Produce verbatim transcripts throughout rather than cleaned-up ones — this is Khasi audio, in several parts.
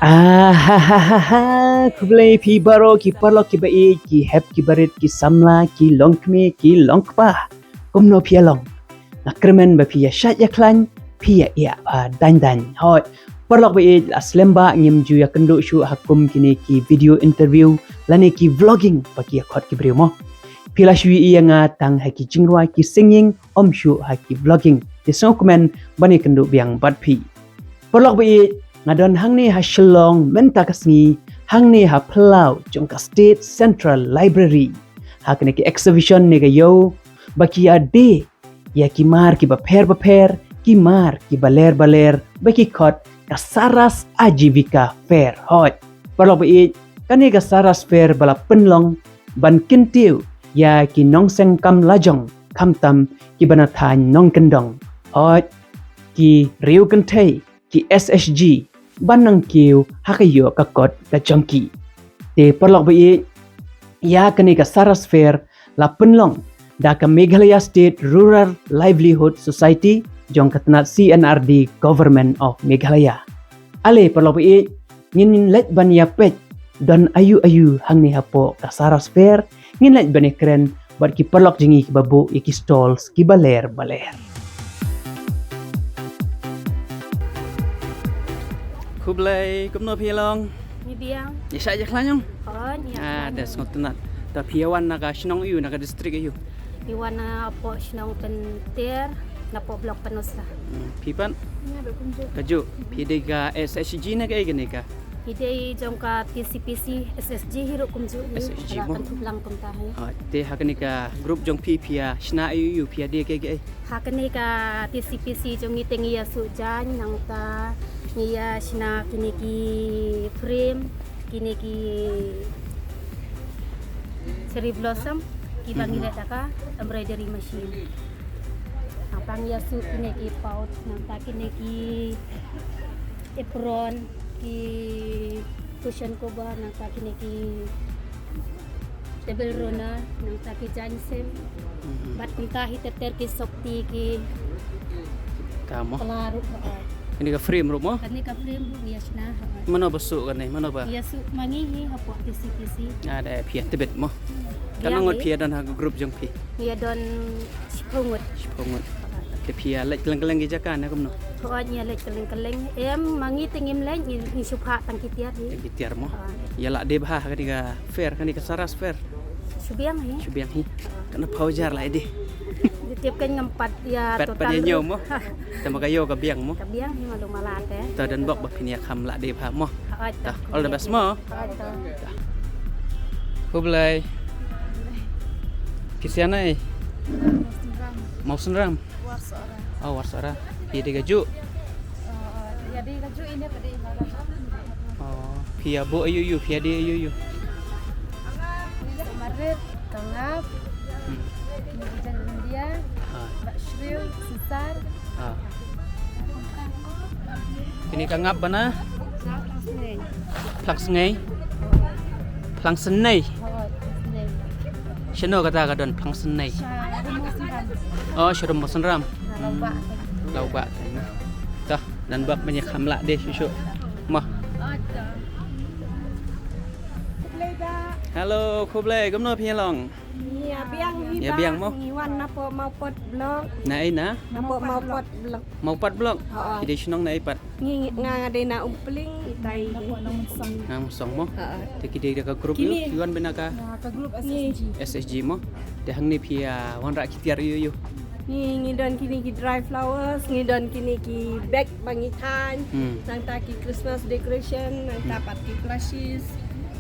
Ah, ha, ha, ha, ha. Khublei phi baroh ki paralok ki ba ïeit, ki hep ki barit, ki samla, ki longkmie, ki longkpa. Kumno phi ïa long? Nga kyrmen ba phi ïa shait ïa khlaiñ, phi ïa ïa ba dang dang. Hoi. Paralok ba ïeit, la slem ba ngim ju ïa kynduh shuh ha kum kine ki video interview lane ki vlogging ba ki ïa khot ki briew mo. Phi la shu ïa nga tang ha ki jingrwai ki singing, ym shuh ha ki vlogging. Te sngewkmen ban ïa kynduh biang bad phi. Paralok ba ïeit, nga don hangne ha Shillong mynta ka sngi, hangne ha phyllaw jong ka State Central Library. Ha kane ka exhibition ne ka ïew ba ki ïa die ïa ki mar ki bapher bapher, ki mar ki baler baler, ba ki khot ka Saras Ajivika Fair. Hoi. Paralok ba ïeit, kane ka Saras Fair ba la pynlong ban kyntiew ïa ki nongseng kam lajong, khamtam ki ba na thaiñ nongkyndong. Hoi, ki riew kynthei, ki S H G, ban nang kiew ha ka ïoh ka kot ka jong ki. Te paralok ba ïeit, ïa kane ka Saras Fair la pynlong da ka Meghalaya State Rural Livelihood Society jong ka tnat C N R D Government of Meghalaya. Ale paralok ba ïeit, ngin leit ban ïa peit don aïu aïu hangne hapoh ka Saras Fair, ngin leit ban ïa kren bad ki paralok jong ngi ki ba buh ïa ki stalls ki baler baler. Khublei, kumno phi long? Ngi biang. Ïa shait ïa khlaiñ ong? Hoi, ïa. Ah, khlaiñ. Te sngewtynnat. Te phi ïa wan na ka shnong aïu, na ka district aïu? Phi wan napoh shnong Pynter, napoh block Pynursla. Hmm, phi pat? Kajuh. Phi dei ka S H G ne kaei kane ka? Phi dei jong ka T C P C, S H G hi ruh kumjuh hi. S H G mo. Kan thuplang kumta hi. Ha, te ha kane ka group jong phi phi ïa shna aïu aïu, phi ïa die kaei kaei? Ha kane ka T C P C jong ngi te ngi ïa suh jaiñ, nangta ngi ïa shna kine ki frame, kine ki cherry blossom, ki ba ngi leh da ka embroidery machine. Nangta ngi ïa suh kine ki pouch, nangta kine ki apron, ki cushion cover, nangta kine ki table runner, nangta ki jaiñ sem. Bad kumta hi ter ter ki sopti ki. Ka mo? Pla ruh, ha. Kane ka frame ruh mo? Kane ka frame ruh ngi ïa shna, ha. Mano ba suh kane, mano ba? Ïa suh ma ngi hi hapoh T C P C. Ah, da phi ïa tbit mo. Ka nang ngut phi ïa don ha ka group jong phi? Ngi ïa don shiphew ngut. Shiphew ngut. Te phi ïa leit kylleng kylleng ki jaka ne kumno? Hooid, ngi ïa leit kylleng kylleng. Em, ma ngi te ngim leit, ngi, ngi shu phah tang ki tiar hi. Tang ki tiar mo. Ïa lah die bha ha kane ka fair, kane ka Saras Fair. Shu biang hi. Shu biang hi. Katno phew hajar lah die? Tip kan ngam pat ïa total. Pat pat ïa ñiew mo. Te ma ka ïew ka biang mo. Ka biang hi malu mala te. Te don bok ba phin ïa kham lah die bha mo. Hooid. Te all the best mo. Hooid. Khublei. Phi sia nei? Mawsynram. Warsora. Oh, Warsora. Phi dei kajuh? Phi ïa die kajuh, ine phi dei kajuh. Oh, phi ïa buh aïu aïu, phi ïa die aïu aïu? Marit, ka ngap, kine ki jaiñ India, bad shriw, sisar. Kine ka ngap bana? Phlang snei. Phlang snei. Shano kata ka don phlang snei? Oh, sharum Mawsynram. Lau ba. Toh, don bok ban ïa kham lah die shuh shuh. Mo. Hello, khublei, kumno phi long? Ïa biang hi. Ïa biang mo? Ngi wan napoh Mawpot Block. Na ei na? Napoh Mawpot Block. Mawpat Block. Phi dei shnong na ei pat? Ngi nga nga dei na Umpling, itai. Nongmynsong mo. Te ki dei da ka group ïa u, phi wan bynta ka? Ka group S H G. S H G mo. Te hangne phi ïa wanrah ki tiar ïa u. Ngi ngi don kine ki dry flowers, ngi don kine ki bag ba ngi thaiñ, nangta ki Christmas decoration, nangta pat ki plushies.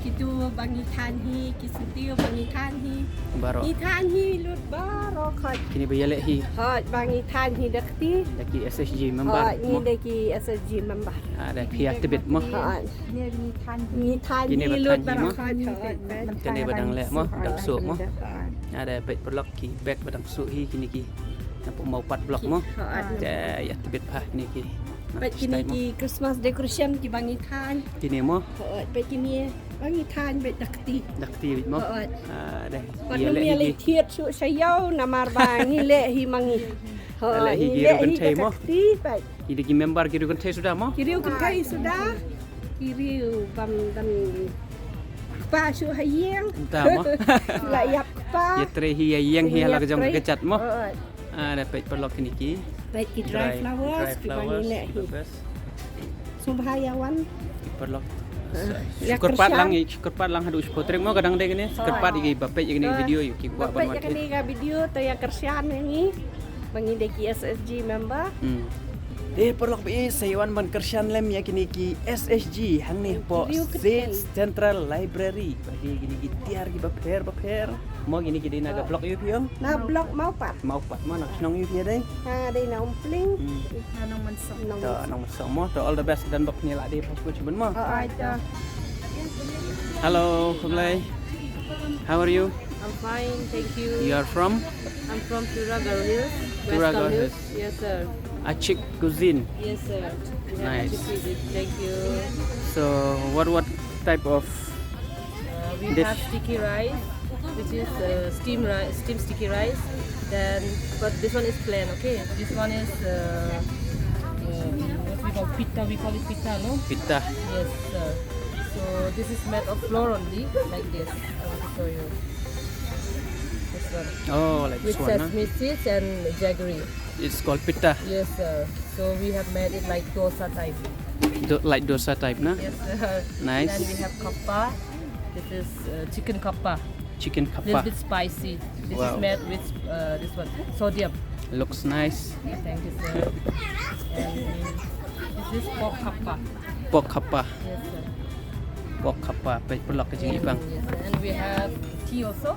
Kitu ba ngi thaiñ hi, ki syntiew ba ngi thaiñ hi. Baroh. Ngi thaiñ hi lut baroh khoit. Kine ba ïaleh hi. Hooid, ba ngi thaiñ hi da kti. Da ki S H G member. Hooid, ngi da ki S H G member. Ah, da phi ïa tbit mo. Hooid. Ngi thaiñ hi lut baroh khoit. Kine ba dang leh mo, dang suh mo. Ah, da peit paralok ki bag ba dang suh hi kine ki. Napoh Mawpat Block mo. Hooid. Te ïa tbit bha kine ki. Peit kine ki Christmas decoration ki ba ngi thaiñ. Kine mo. Hooid, peit kine. Ba ngi thaiñ beit da kti. Da kti beit mo. Hooid. Ah, deh. Pat ym ïaleh thied shuh sha ïew namar ba ngi leh hi ma ngi. Hooid, ngi leh hi da kti beit. Ki dei ki member ki riew kynthei suda mo? Ki riew kynthei suda. Ki riew bam dang kpa shu ha ïing. Ynda mo. La ïap kpa. Ïa trei hi ïa ïing hi ha la ka jong ka kjat mo. Oh. Ah, da peit paralok kine ki. Peit ki dry flowers, ki ba ngi leh hi. Sngewbha ïa wan. Ki paralok. Ïa kyrshan. Shu kyrpad lang, shu kyrpad lang haduh shiphew tarik mo, ka dang dei kane. Shu kyrpad ïa ki ba peit ïa kane ka video, ïa ki kwah ban wan. Ba peit ïa kane ka video, to ïa kyrshan ïa ngi. Ba ngi dei ki S H G member. Hmm. Eh, paralok ba ïeit, sa ïa wan ban kyrshan lem ïa kine ki S H G hangne hapoh State Central Library. Ba dei kine ki tiar ki bapher bapher. Mo kine ki dei na ka block aïu phi ong? Na block Mawpat. Mawpat mo, na ka shnong aïu phi dei? Ha, dei na Umpling. Hmm. Na Nongmynsong. To, Nongmynsong mo. To, all the best, don bok ni la dei passport chiben mo. Oh, oh, to. Hello, khublei. How are you? I'm fine, thank you. You are from? I'm from Tura Garo Hills, Tura Garo Hills. Yes, sir. Achik cuisine. Yes, sir. We have Achik cuisine. Nice. Thank you. So, what what type of dish? Uh, we have sticky rice, which is, uh, steam rice, steam sticky rice. Then, but this one is plain, okay? This one is, uh, uh, what we call pita. We call it pita, no? Pita. Yes, sir. So this is made of flour only, like this. I want to show you. This one. Oh, like this one, huh? With sesame seeds and jaggery. It's called pita. Yes, sir. So we have made it like dosa type. Do, like dosa type, na? Yes, sir. Nice. Then we have kappa. This is, uh, chicken kappa. Chicken kappa. Little bit spicy. This is made with, uh, this one, sodium. Looks nice. Thank you, sir. And this is pork kappa. Pork kappa. Yes, sir. Pork kappa. Peit paralok ka jingïabang. Yes, sir. And we have tea also.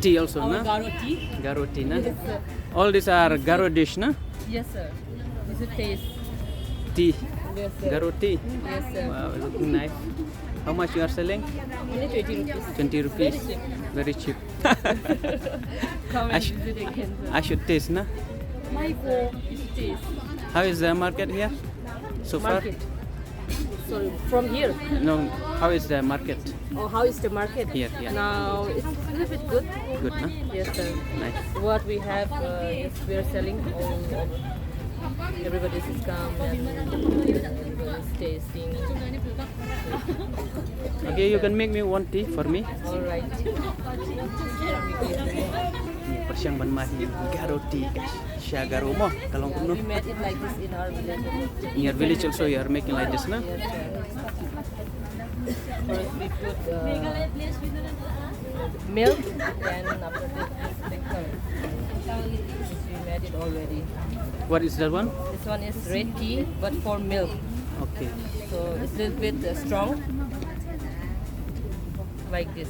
Tea also, na? Our Garo tea. Garo tea, na? Yes, sir. All these are Garo dish, na? Yes, sir. This is taste. Tea. Yes, sir. Garo tea. Yes, sir. Wow, looking nice. How much you are selling? Only twenty rupees. Twenty rupees. Very cheap. Very cheap. Come and visit again, sir. I should taste, na? You should taste. How is the market here so far? Market. Sorry, from here. No, how is the market? Oh, how is the market? Here, here. Now, it's a little bit good. Good, na? Yes, sir. Nice. What we have, uh, is we are selling all, all. Everybody is come and everybody is tasting. Okay, you can make me one tea for me. All right. Pyrshang ban mad ïa Garo tea, guys. Sha Garo mo, ka long kumno? We made it like this in our village. In your village also you are making like this, na? Yes, sir. First we put, uh, milk, then after that this liquor. We made it already. What is that one? This one is red tea, but for milk. Okay. So it's a little bit, uh, strong. Like this.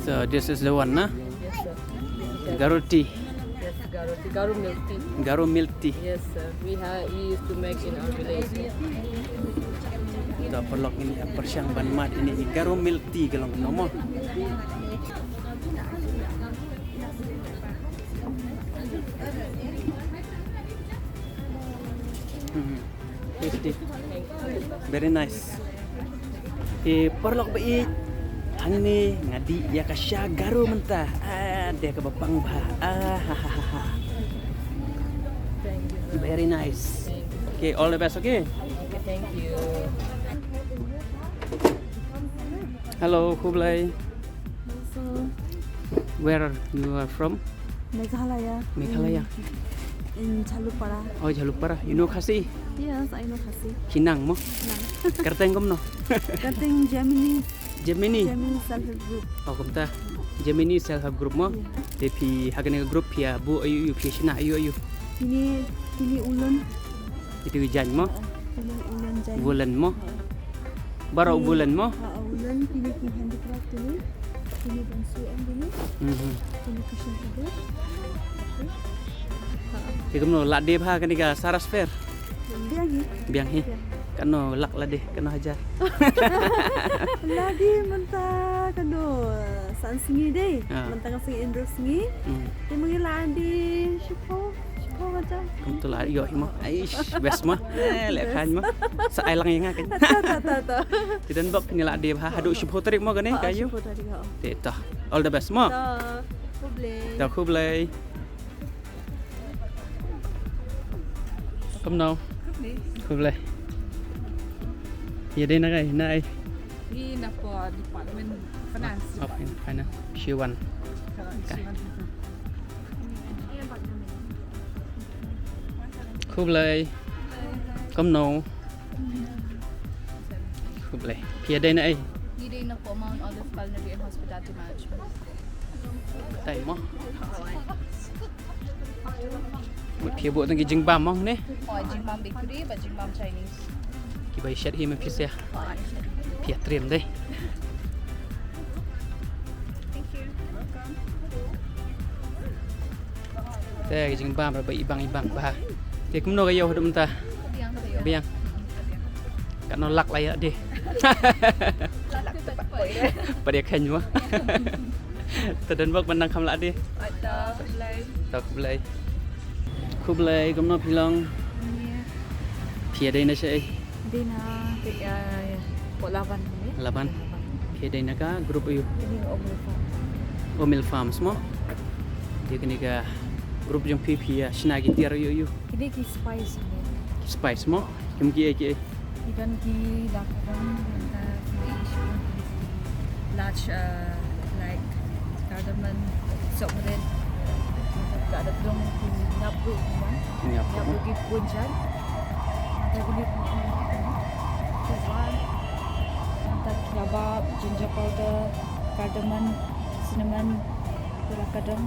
So this is the one, na? Yes, sir. Garo tea. Yes, Garo tea. Garo milk tea. Garo milk tea. Yes, sir. We have, we used to make in our village. To paralok, ngin ïa pyrshang ban mad ïa kine ki Garo milk tea ka long kumno mo. Hmm. Tasty. Very nice. Eh, paralok ba ïeit, hangne nga dih ïa ka sha Garo mynta. Ah, dei kaba pang bha. Ah, ha, ha, ha, ha. Very nice. Okay, all the best, okay? Okay, thank you. Hello, khublei. Where you are from? Meghalaya. Meghalaya. In, in Jhalupara. Oh, Jhalupara. You know Khasi? Yes, I know Khasi. Khnang mo? Khnang. Kyrteng kumno? Kyrteng Gemini. Gemini. Gemini Self Help Group. Oh, kumta. Gemini Self Help Group mo? Yeah. Te phi ha kane ka group phi ïa buh aïu aïu, phi ïa shna aïu aïu? Kine, kine woolen. Itu jaiñ mo? Kine woolen jaiñ. Woolen mo? Baroh woolen mo? Ha, woolen, kine ki handicraft kine. Kine ban shu em kine. Mhm. Kine cushion cover. Te kumno, la dei bha kane ka Saras Fair? Biang hi. Biang hi. Biang. Katno lak la dei, katno hajar? La dei mynta katno, san sngi dei. Ah. Mynta ka sngi, hynriew sngi. Hmm. Te ma ngi la dei shiphew, shiphew. Kumta la ïoh hi mo. Aish, best mo. Eh, leh khan mo. Sa ai lang ïa nga kan. Ta ta ta ta. Te don bok phin ïa la dei bha haduh shiphew tarik mo kane ka ïoh. Shiphew tarik. Te to. All the best mo. Ta. Khublei. Ta khublei. Kumno? Khublei. Khublei. Ïa dei na kai na ai. Ni na po department finance. Oh, fin- finance. Shiwan. Kai. Khublei. Kumno? Khublei. Phi ïa dei na ai? Ni dei na po Mount Olive Culinary and Hospitality Management. Tai mo. Mut phi buh tang ki jingbam mo ne? Oh, jingbam bakery bad jingbam Chinese. Ki bai shet hi ma phi sia. Phi ïa trim dei. Thank you. Welcome. Te ki jingbam ra ba ibang ibang ba. Te kumno ka ïoh haduh mynta? Biang. Biang. Katno lak la ïa dei. Pat ïa khein mo. Te don bok ban nang kham la dei. Ta khublei. Ta khublei. Khublei, kumno phi long? Phi ïa dei na shaei? Dei na ka, ah, po Laban ne? Laban. Phi ïa dei na ka group aiu? Kane Omil Farm. Omil Farms mo? Te kane ka group jong phi phi ïa shna ki tiar aiu aiu? Kine ki spice ne. Ki spice mo? Kim ki ei ki ei? Ki don ki la ka don, nangta ki ei ki large, uh, like cardamom, sohmrit. Ka da dong ki ngap ruh ki wan. Ngap ruh. Ngap ruh ki bun jait. Nangta kine ki Szechuan. Nangta ki rhubarb, ginger powder, cardamom, cinnamon. Ki la ka don.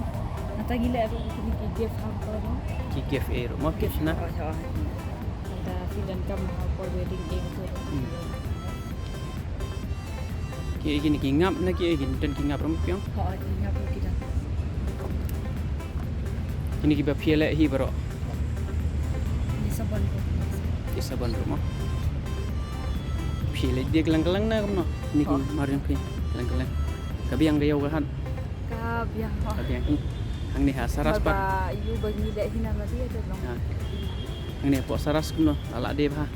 Nangta ngi leh ruh kine ki gift hamper mo. Ki gift ei ruh mo, ki shna. Oh, oh. Nangta phi donkam ha por wedding ei ruh. Hmm. Ki ei kine ki ngap na ki ei kine don ki ngap ruh mo phi ong? Oh, ki ngap ruh ki don. Kine kiba phi ïa leh hi baroh. Ki sabon ruh. Ki sabon ruh mo. Phi leh dei kylleng kylleng ne kumno? Kine ki mar jong phi kylleng kylleng. Ka biang ka ïew ka hat. Ka biang ho. Ka biang hi. Hangne ha Saras pat. Ba ïu ba ngi leh hi na ma dei te long. Ha. Hangne hapoh Saras kumno la lah dei bha.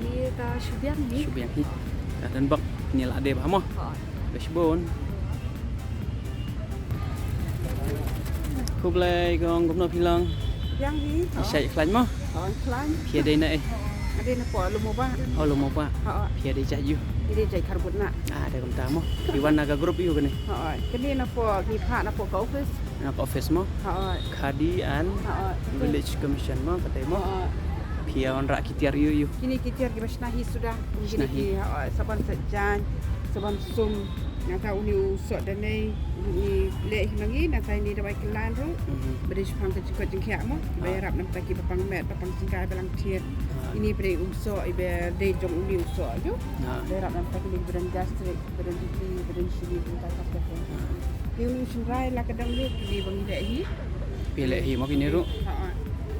Ngi ka shu biang hi. Shu biang hi. Ka don bok ngi lah dei bha mo. Ha. Ka shu bon. Khublei kong, kumno phi long? Biang hi. Shait khlaiñ mo? Oh, khlaiñ. Phi ïa dei na ei? Nga dei na poh Lum U Bah. Oh, Lum U Bah. Ha. Phi ïa dei jait aiu? Ïa dei jait Kharbud na. Ah, dei kumta mo. Phi wan na ka group aiu kane? Ha. Kane na poh, ngi phah na poh ka office. Na ka office mo? Ha. Khadi and Village Commission mo, kata mo? Ha. Phi ïa wanrah ki tiar aiu aiu? Kine ki tiar kiba shna hi suda. Shna hi. Kine ki, ha, sabon set jaiñ, sabon sum. Nangta une u soh danei, une leh hi ma ngi, nangta ine dawai kyllon ruh. Mhm. Ba dei shaphang ka jingkoit jingkhiah mo. Ba ïarap namar kiba pang met, ba pang jingkai, ba lang thied. Ah. Ine ba dei u soh, iba dei jong une u soh aiu. Ah. Ba ïarap namar kine ba don gastric, ba don B P, ba don shini, ba don ka ka ka. Ah. Te une u shynrai la ka dang ruh, kine ba ngi leh hi. Phi leh hi mo kine ruh. Ha.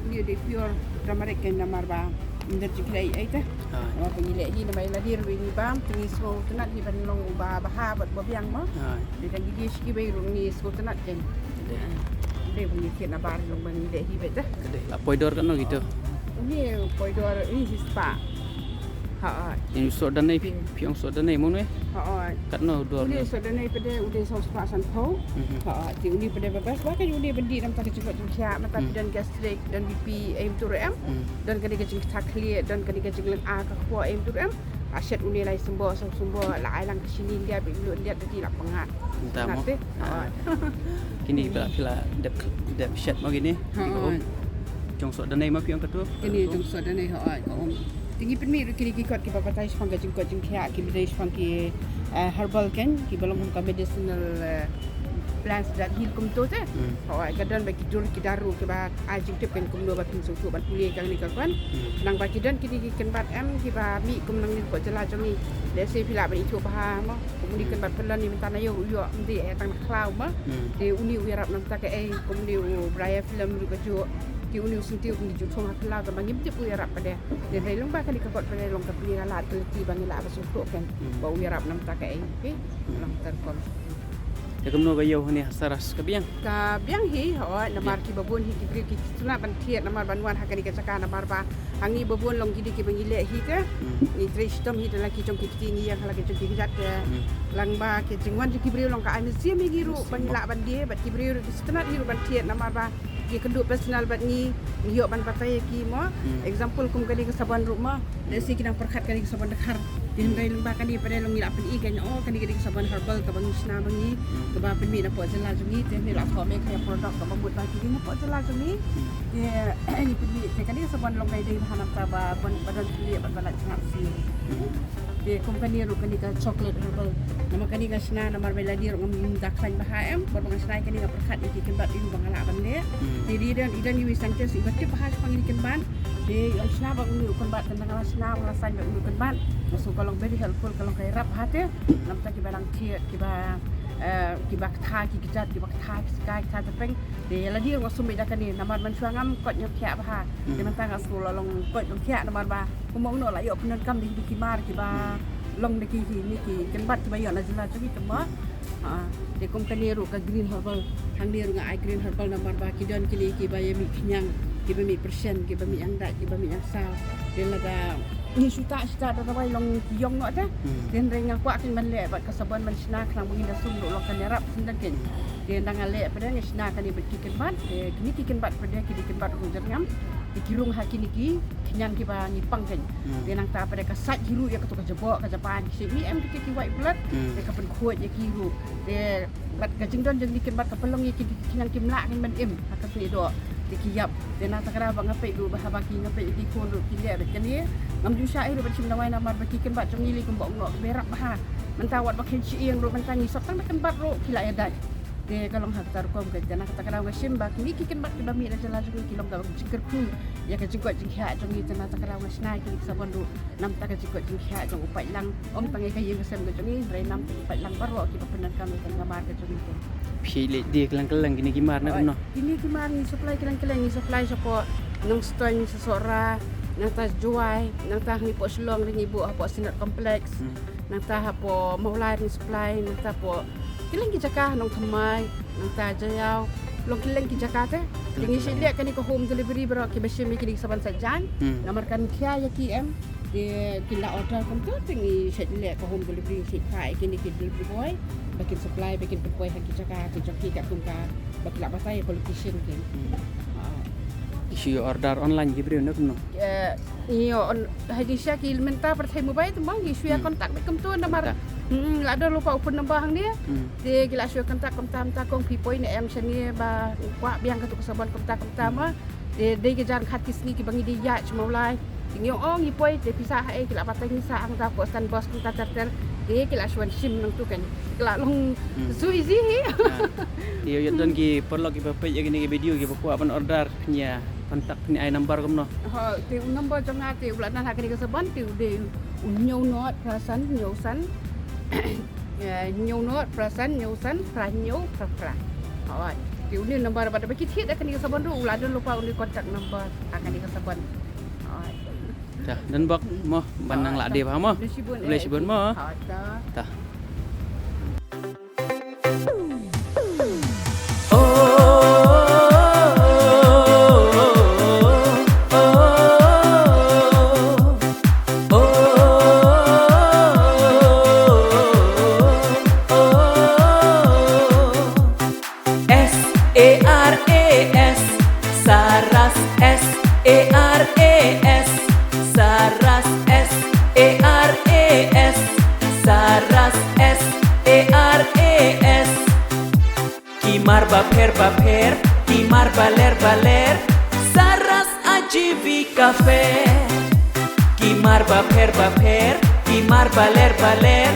Une u dei pure turmeric kein namar ba ym don jingkhlaiñ ei te. Ha. Namar ba ngi leh hi namar lada ruh ngi bam te ngi sngewtynnat hi ban long uba bha bad uba biang mo. Ha. Lada ngi die sha kiwei ruh ngi sngewtynnat kein. Dei. Dei ba ngi thied nabar long ba ngi leh hi beit te. Dei. La poi dor katno kito? Une poi dor uni shispah. Ha. Uni u soh danei phi, phi ong soh danei mo ne? Ha. Katno dor? Uni u soh danei pat de u dei sawspah sanphew. Mhm. Ha. Te uni pat de ba best ba ka uni ban dih namar ka jingkoit jingkhiah, namar ka don gastric, don B P, em tu em. Hmm. Don kane ka jingkthah khlieh, don kane ka jinglynga ka khoh, em tu em. Ba shet uni lai symboh, saw symboh, la ai lang ka shini India, ba lut India, te la pyngngad. Nta mo. Nta te. Ha. Kine ba phi la dep, dep shet mo kine. Ha. Jong soh danei mo phi ong katu. Kine jong soh danei, ha, ka um. Te ngi pynmih ruh kine ki kot kiba batai shaphang ka jingkoit jingkhiah, kiba dei shaphang ki, eh, herbal kein, kiba long kum ka medicinal, eh, plants that heal kumto te. Hmm. Hooid, ka don bad ki dur ki daru kiba ai jingtip kein kumno ba phin sngewthuh ban pule kane ka kwah. Hmm. Nangba ki don kine ki kynbat em kiba mih kum nangne hapoh jylla jong ngi. Lehse phi lah ban ithuh bha mo. Kum une u kynbat pyllun ne mynta na ïew u ïoh ym dei eh tang na khlaw mo. Hmm. Te une u ïarap namar kaei, kum une u Briar Film ruh kajuh. Te une u syntiew kum ki ju thung ha khlaw tang ba ngim tip u ïarap pat de. Te hynrei long ba kane ka kot pat de long ka plie ka lad ka lynti ba ngi lah ba sngewthuh kein. Hmm. Ba u ïarap namar kaei. Phi long ter kon. Te kumno ka ïew hangne ha Saras, ka biang? Ka biang hi, hooid, namar kiba bun hi ki briew ki sngewtynnat ban thied, namar ban wan ha kane ka jaka, namar ba hangne ba bun long kine kiba ngi leh hi te. Hmm. Ngi trei shitom hi da la ki jong ki kti, ngi ïeng ha la ki jong ki kjat te. Hmm. Lang ba ki jingwan jong ki briew long ka ai mynsiem ïa ngi ruh ba ngi lah ban die, bad ki briew ruh ki sngewtynnat hi ruh ban thied, namar ba ki kynduh personal bad ngi, ngi ïoh ban batai ïa ki mo. Hmm. Example kum kane ka sabon ruh mo. Let's say ki dang pyrkhat kane ka sabon dkhar. Te hynrei lyngba kane pat de long ngi lah pyni kein, oh, kane ka dei ka sabon herbal kaba ngi shna ma ngi, kaba pynmih na poh jylla jong ngi, te ngi lah thoh mih ka product kaba mut ba ki dei na poh jylla jong ngi. Te ngi pynmih te kane ka sabon long ba dei bha namar ba ban, ba don kine bad ba lah jngat sniew. Te kum kane ruh kane ka chocolate herbal. Namar kane nga shna namar ba la dei ruh ngam da khlaiñ bha em, bad ba nga shna ïa kane nga pyrkhat ïa ki kynbat ïa u ba nga lah ban leh. Hmm. Te dei don, i don iwei scientist iba tip bha shaphang kine ki kynbat. Te ong shna bad une u kynbat, tang nga la shna, nga la saiñ bad une u kynbat. Nga sngew ka long very helpful, ka long ka ïarap bha te. Namar kiba dang thied, kiba, eh, kiba ktha ki kjat, kiba ktha ki skai, ktha tyrpeng. Te la dei ruh nga sumar da kane, namar mynshuwa ngam koit ñiewkhiah bha. Te mynta nga sngew la long koit ñiewkhiah namar ba kumba uno la ïoh pyndonkam da ki, ki mar kiba long da ki, ki, ki kynbat kiba ïoh na jylla jong ngi kumba. Ha, te kum kane ruh ka green herbal, hangne ruh nga ai green herbal namar ba ki don kine kiba ïa mih khñiang, kiba mih pyrshah, kiba mih angdait, kiba mih angsaw. Te lada ngi shu tah, shu tah da dawai long ki ïong noh te. Hmm. Te hynrei nga kwah kein ban leh bad ka sabon ban shna khnang ba ngin da sum ruh long kan ïarap shisha kein. Te ynda nga leh pat de nga shna kane bad ki kynbat, te kine ki kynbat pat de ki dei kynbat rung jyrngam. Te ki rung ha kine ki khñiang kiba ngi pang kein. Hmm. Te nangta pat de ka sait hi ruh ïa kato ka jaboh ka jaban ki shait mih em, ki, ki white blood. Hmm. Te ka pynkhuid ïa ki ruh. Te bad ka jingdon jong kine ki kynbat ka pynlong ïa ki, ki khñiang kim lah kein ban im ha ka snieh doh. Te ki ïap. Te na kata ka daw ba nga peit ruh ba haba ki, nga peit ki khun ruh ki leh bad kane. Ngam ju shah hi ruh ban shim dawai namar ba ki kynbat jong ngi lei kumba ong noh kiba ïarap bha. Mynta wat ba khein shyieng ruh mynta ngi sop tang da kynbat ruh ki la ïadait. Te ka long ha kata rukom kein, te na kata ka daw nga shim ba kine ki kynbat kiba mih na jylla jong ngi ki long kaba jingkyrkhu ïa ka jingkoit jingkhiah jong ngi, te na kata ka daw nga shna ïa kine ki sabon ruh. Namar ka jingkoit jingkhiah jong u paidlang, ym tang ïa ka ïing ka sem ka jong ngi, hynrei namar u paidlang baroh kiba pyndonkam ïa kane ka mar ka jong ngi. Phi leh die kylleng kylleng kine ki mar ne kumno? Kine ki mar ngi supply kylleng kylleng, ngi supply shapoh Nongstoiñ, sha Sohra, nangta Jowai, nangta hangne poh Shillong ngi buh hapoh Synod Complex, hmm, nangta hapoh Mawlai ngi supply, nangta hapoh kylleng ki jaka, Nongthymmai, nangta Jaïaw, long kylleng ki jaka te. Te ngi shait leh kane ka home delivery baroh kiba shim ïa kine ki sabon sait jaiñ. Hmm. Namar kan khia ïa ki em. Te ki la order kumta te ngi shait leh ka home delivery, shait phah ïa kine ki delivery boy ba kin supply, ba kin pynpoi ha ki jaka ki jong ki katkum kaba ki la batai ïa ka location ki. Hmm. Ah. Ki shu order online ki briew ne kumno? Eh, ïa on, ha ki sha ki mynta pyrthei mobile te mo ngi shu ïa contact beit kumta namar. Hmm, la don lypa u phone number hangne. Hmm. Te ki la shu contact kumta, mynta kong phi poi ne em shane ba kwah biang katu ka sabon kumta kumta mo. Te dei ka jan khat ki sngi kiba ngi dei ïaid sha Mawlai. Te ngi ong, oh, ngi poi, te phi sah haei, ki la batai ngi sah hangta hapoh stand bus kumta ter ter. Te ki la shu wan shim nangtu kan. Ki la long, hmm, so easy hi. Ah. Te ïoh don ki paralok kiba peit ïa kine ki video kiba kwah ban order, phin ïa contact, phin ai number kumno? Ho, te u number jong nga te u la don ha kane ka sabon te u dei u hynñiew nod phra san hynñiew san. Eh, hynñiew nod phra san hynñiew san phra hynñiew phra phra. Hooid. Te une number bad ba ki thied da kane ka sabon ruh u la don lypa une contact number ha kane ka sabon. Hooid. Te don bok mo, ban nang la die bha mo. Khublei shibun, khublei shibun mo. Hooid, ta. Ta. S A R A S, Saras, S A R A S, Saras, S A R A S, Saras, S A R A S. Ki mar bapher bapher, ki mar baler baler, Saras Ajivika Fair. Ki mar bapher bapher, ki mar baler baler,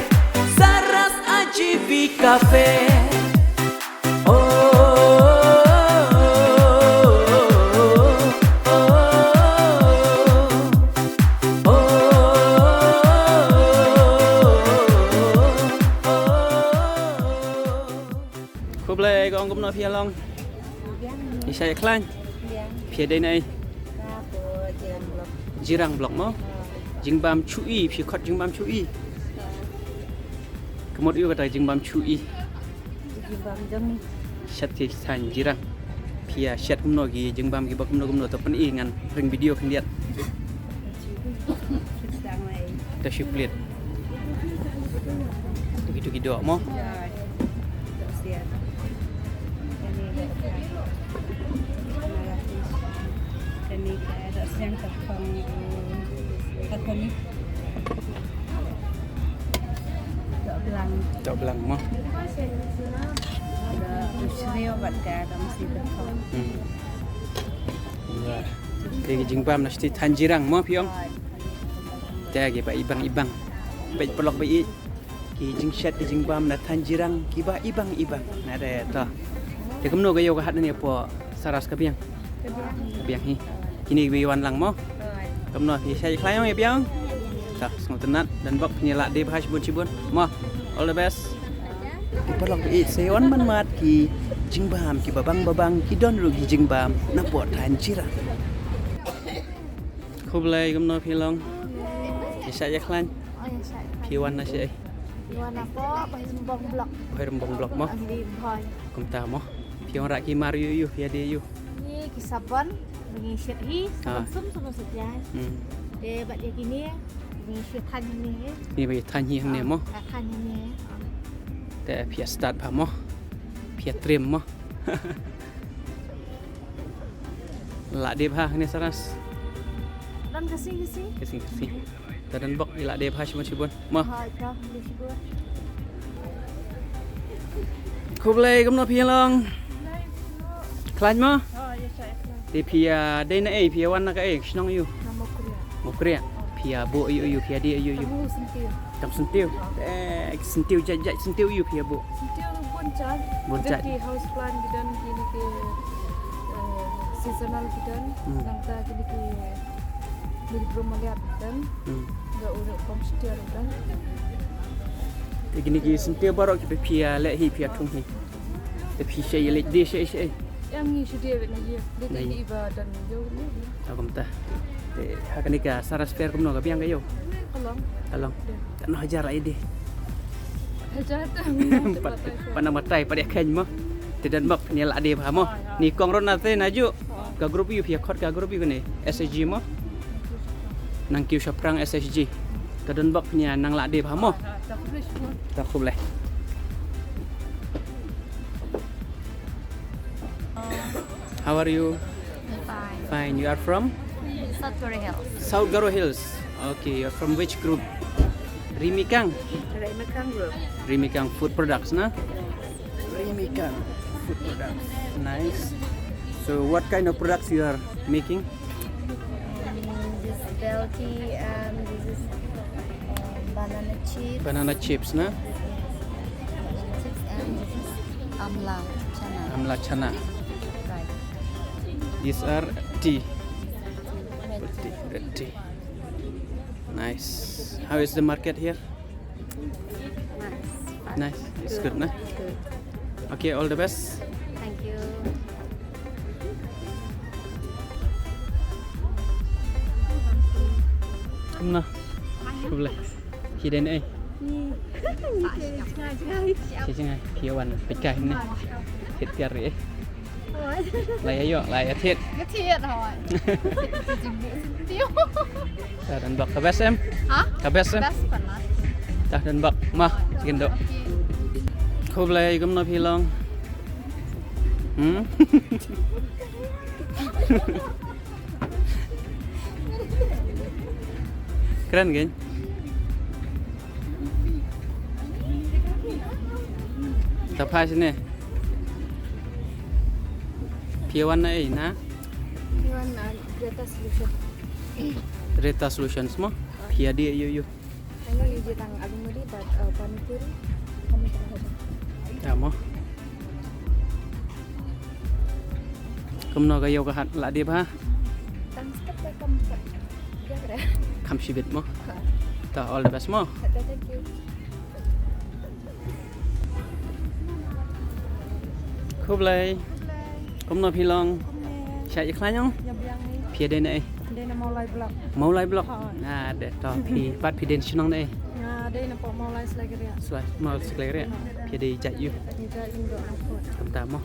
Saras Ajivika Fair. Oh, oh, oh, oh. Khublei, ka ong kumno phi ïa long? Biang. Phi shah ïa khlaiñ? Biang. Phi dei na ei? Ka hapoh Jirang Block. Jirang Block mo? Ha. Jingbam Shu Ï, phi khot Jingbam Shu Ï. Ha. Ka mut ïa kata Jingbam Shu Ï. Jingbam jong ngi. Shet ki thaiñ jirang. Phi ïa shet kumno ki jingbam kiba kumno kumno, to pyni ngan ring video khyndiat. To shu plie. To ki, to ki doh mo. Doh blang. Doh blang mo. Doh sniew bad ka doh mesti doh. Hmm. Ïa. Te ki jingbam na shatei thaiñ jirang mo phi ong. Te kiba ibang ibang. Peit paralok ba ïeit. Ki jingshet ki jingbam na thaiñ jirang kiba ibang ibang. Nade to. Te kumno ka ïew ka hat ne hapoh Saras, ka biang? Ka biang hi. Kine kiba ïa wan lang mo. Kumno, ïa shah ïa khlaiñ ïa biang? To sngewtynnat, don bok, phin ïa lah die bha shibun shibun mo. All the best. Te paralok ba ïeit, sa ïa wan ban mad ki jingbam kiba bang ba bang, ki don ruh ki jingbam napoh thaiñ jirang. Khublei, kumno phi long? Ïa shah ïa khlaiñ? Oh, ïa shah ïa khlaiñ. Phi wan na shaei? Phi wan napoh Bhoirymbong Block. Bhoirymbong Block mo? Ambi Bhoi. Kumta mo. Phi wanrah ki mar ïu ïu, phi ïa die ïu? Ni ki sabon, ba ngi shet hi, sabon sum, sabon shet ïa. Hmm. Te bad ïa kine, ba ngi shet thaiñ hangne hi. Ni ba ïa thaiñ hi hangne mo? Ah, thaiñ hangne hi. Te phi ïa start bha mo? Phi ïa trim mo? Lah die bha hangne Saras. Don ka sing ka sing. Ka sing ka sing. Te don bok, ïa lah die bha shibun shibun mo. Hai ka, bha shibun. Khublei, kumno phi long? Khlaiñ mo? Oh, ïa shah ïa khlaiñ. Te phi ïa dei na ei, phi ïa wan na kaei, shnong ïu? Na Mawkriah. Mawkriah. Phi ïa buh ïu ïu, phi ïa die ïu ïu? Kam syntiew. Kam syntiew. Eh, syntiew jait jait, syntiew ïu phi ïa buh? Syntiew bun jait. Bun jait. Ki house plant ki don, kine ki, eh, seasonal ki don. Hmm. Nangta kine ki, kine ki bromeliad ki don. Hmm. Nga u ruh pom syntiew ki don. Te kine ki syntiew baroh kiba phi ïa leh hi, phi ïa thung hi? Te phi shah ïa leit die shaei shaei? Ïa ngi shu die beit na ïing. Dei na ïing. Ki iba don ïew ni. Ah, kumta. Te ha kane ka Saras Fair kumno, ka biang ka ïew? Ka long. Ka long. Ïa. Katno hajar la ïa die? Hajar. Pat, pat nang batai, pat ïa kheiñ mo. Te don bok, phin ïa lah die bha mo. Ah, ïa. Ni kong ron na te na ju. Ah. Ka group ïu, phi ïa khot ka group ïu kane? S H G mo? Nang kiew shaphrang S H G. Te don bok, phin ïa nang lah die bha mo. Ah, ïa. To khublei. How are you? Fine. Fine. You are from? South Garo Hills. South Garo Hills. Okay, you're from which group? Rimikang? Rimikang group. Rimikang Food Products, na? Rimikang Food Products. Nice. So what kind of products you are making? Mm, this is bell tea and this is, um, banana chips. Banana chips, na? Banana chips and this is amla chana. Amla chana. Right. These are tea. Red tea. Red tea. Nice. How is the market here? Nice. Nice. It's good, na? Good. Okay, all the best. Thank you. Kumno? Khublei. Phi dei na ei? Ni. Phi dei na ei? Phi wan peit kai ne. Thied tiar ei. Lai aïu, lai aïu thied. Nga thied hoi. Te don bok, ka best em? Ha? Ka best em? Best palat. Te don bok, ma, chicken do. Okay. Khublei, kumno phi long? Hmm? Kren kein. Ta phai shane. Phi wan na ei na? Phi wan na Greta Solution. Greta Solutions mo? Phi ïa die ïu ïu? Ani je tang alu mudi bad, uh, pani puri. Kami tak ada. Ya mo. Kumno ka ïew ka hat, la dei bha? Tang step ka kam ka. Ya kre. Kham shibit mo. Ha. Ta all the best mo. Thank you. Khublei. Khublei. Kumno phi long? Kumne. Shah ïa khlaiñ ong? Ïa biang ni. Phi dei na ei? Dei na Mawlai Block. Mawlai Block. Ha. Na de to phi pat phi dei na shnong na ei? Nga Dei na pok Mawlai Slaigriat. Sla, Mawlai Slaigriat. Phi dei jait ïu. Ni jait ïu dok na pok. Kumta mo.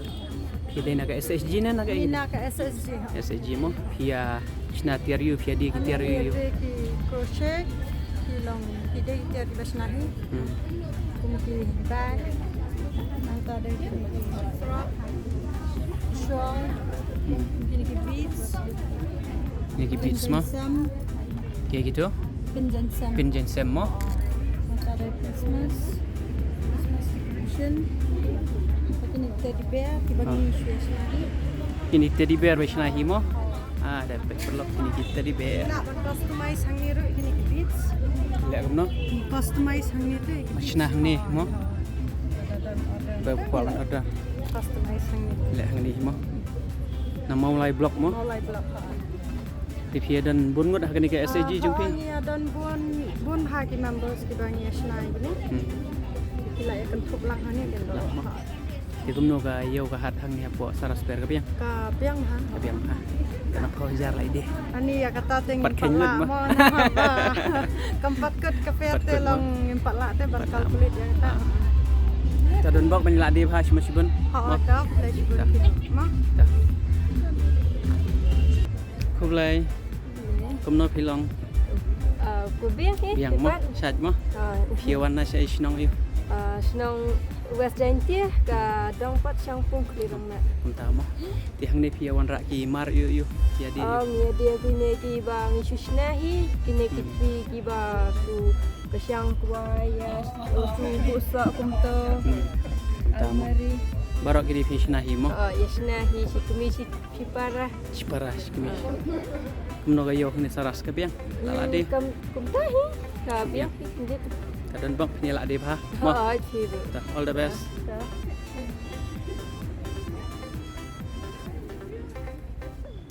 Phi dei na ka S H G ne na ka Ni na ka S H G. S H G mo. Phi ïa shna tiar ïu, phi ïa dei ki tiar ïu. Dei ki crochet, ki long, ki dei ki tiar kiba shna hi. Hmm. Kum ki bag. Nangta dei ki frock. Shawl. Hmm. Kine ki beads. Kine ki beads mo. Pynjensem. Kine kito? Pynjensem. Pynjensem mo. Nangta dei Christmas. Christmas decoration. Kine teddy bear kiba ngi shu shna hi. Kine teddy bear ba shna hi mo. Ah, da pek paralok kine ki teddy bear. Lah ban customize hangne ruh kine ki beads. Leh kumno? Customize hangne ruh. Ba shna hangne mo. Ba kwah ban order. Customize hangne. Leh hangne mo. Na Mawlai block mo. Mawlai block. Te phi ïa don bun ngut ha kane ka S H G jong phi? Ah, ngi ïa don bun, bun ha ki members kiba ngi ïa shna ïa kine. Hmm. Ki la ïa kynthup lang hangne kin don. Te kumno ka ïew ka hat hangne hapoh Sarasper, ka biang? Ka biang ha. Ka biang ha. Kane phew hajar lai de. Ani ïa kata te ngim pat lah mo, na haba. Kam pat kut ka pher te long ngim pat lah te ban calculate ïa kata. Ta don bok ban lah de bha shibun shibun. Ha, ka pher shibun. Ma. Khublei. Kumno phi long? Ah, khublei, eh, biang mo, shait mo. Ah, phi wan na sha shnong ïu? Ah, shnong West Jaintia, ka dong pat Shangpung Khlirong na. Kumta mo. Te hangne phi wan rah ki mar ïu ïu. Phi ïa dei ïu. Ah, ngi ïa dei kine kiba ngi shu shna hi, kine ki twi kiba shu ka shang kwai ïa, shu buh soh kumto. Hmm. Kumta mo. Almari. Baroh kine phi shna hi mo. Ah, ïa shna hi shi kmie shi Shipara. Shipara, shi kmie. Kumno ka ïew hangne Saras, ka biang? La la de. Kam, kumta hi. Ka biang hi, kumta. Ka don bok phi la de bha. Mo. Oh, chi de. Ta, all the best. Ta.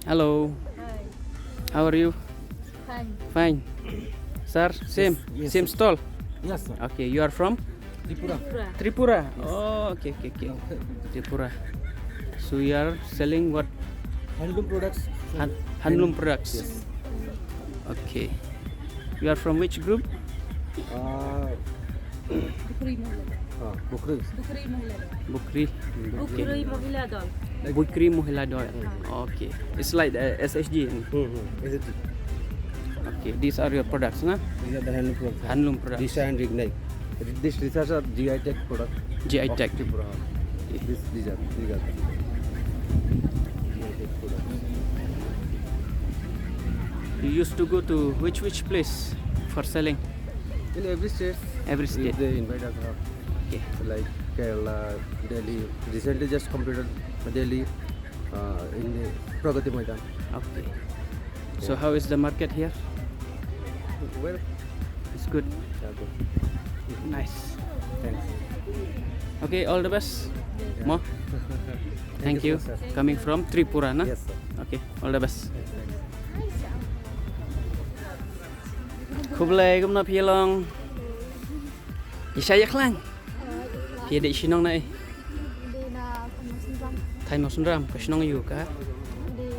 Hello. Hi. How are you? Fine. Fine. Sir, same, yes, same stall? Yes, sir. Okay, you are from? Tripura. Tripura. Tripura. Yes. Oh, okay, okay, okay. Tripura. So you are selling what? Handloom products. Han-, handloom products. Yes. Okay. You are from which group? Uh, Bukri Mohila. Ah, Bukri. Bukri Mohila. Bukri. Bukri Mohila Dol. Bukri Mohila Dol. Hmm. Okay. It's like, uh, S H G. Hmm, hmm. S H G. Okay, these are your products, na? These are the handloom products. Handloom products. Disha and Rignai. This, these are G I tag product. G I tag. Of Tripura. Okay. This, these are, these are the G I tag products. You used to go to which, which place for selling? In every state. Every state. If they invite us, uh, okay. Like Kerala, Delhi. Recently just completed Delhi, uh, in the Pragati Maidan. Okay. So how is the market here? Well. It's good. Yeah, good. Nice. Thanks. Okay, all the best. Yeah. Mo. Thank you. Thank you so much, sir. Coming from Tripura, na? Yes, sir. Okay, all the best. Yes, thanks. Khublei, kumno phi long? Ïa shai ïa khlaiñ. Phi dei shnong na ei? Dei na Thaiñ Mawsynram. Thaiñ Mawsynram, ka shnong ïa u ka? Dei,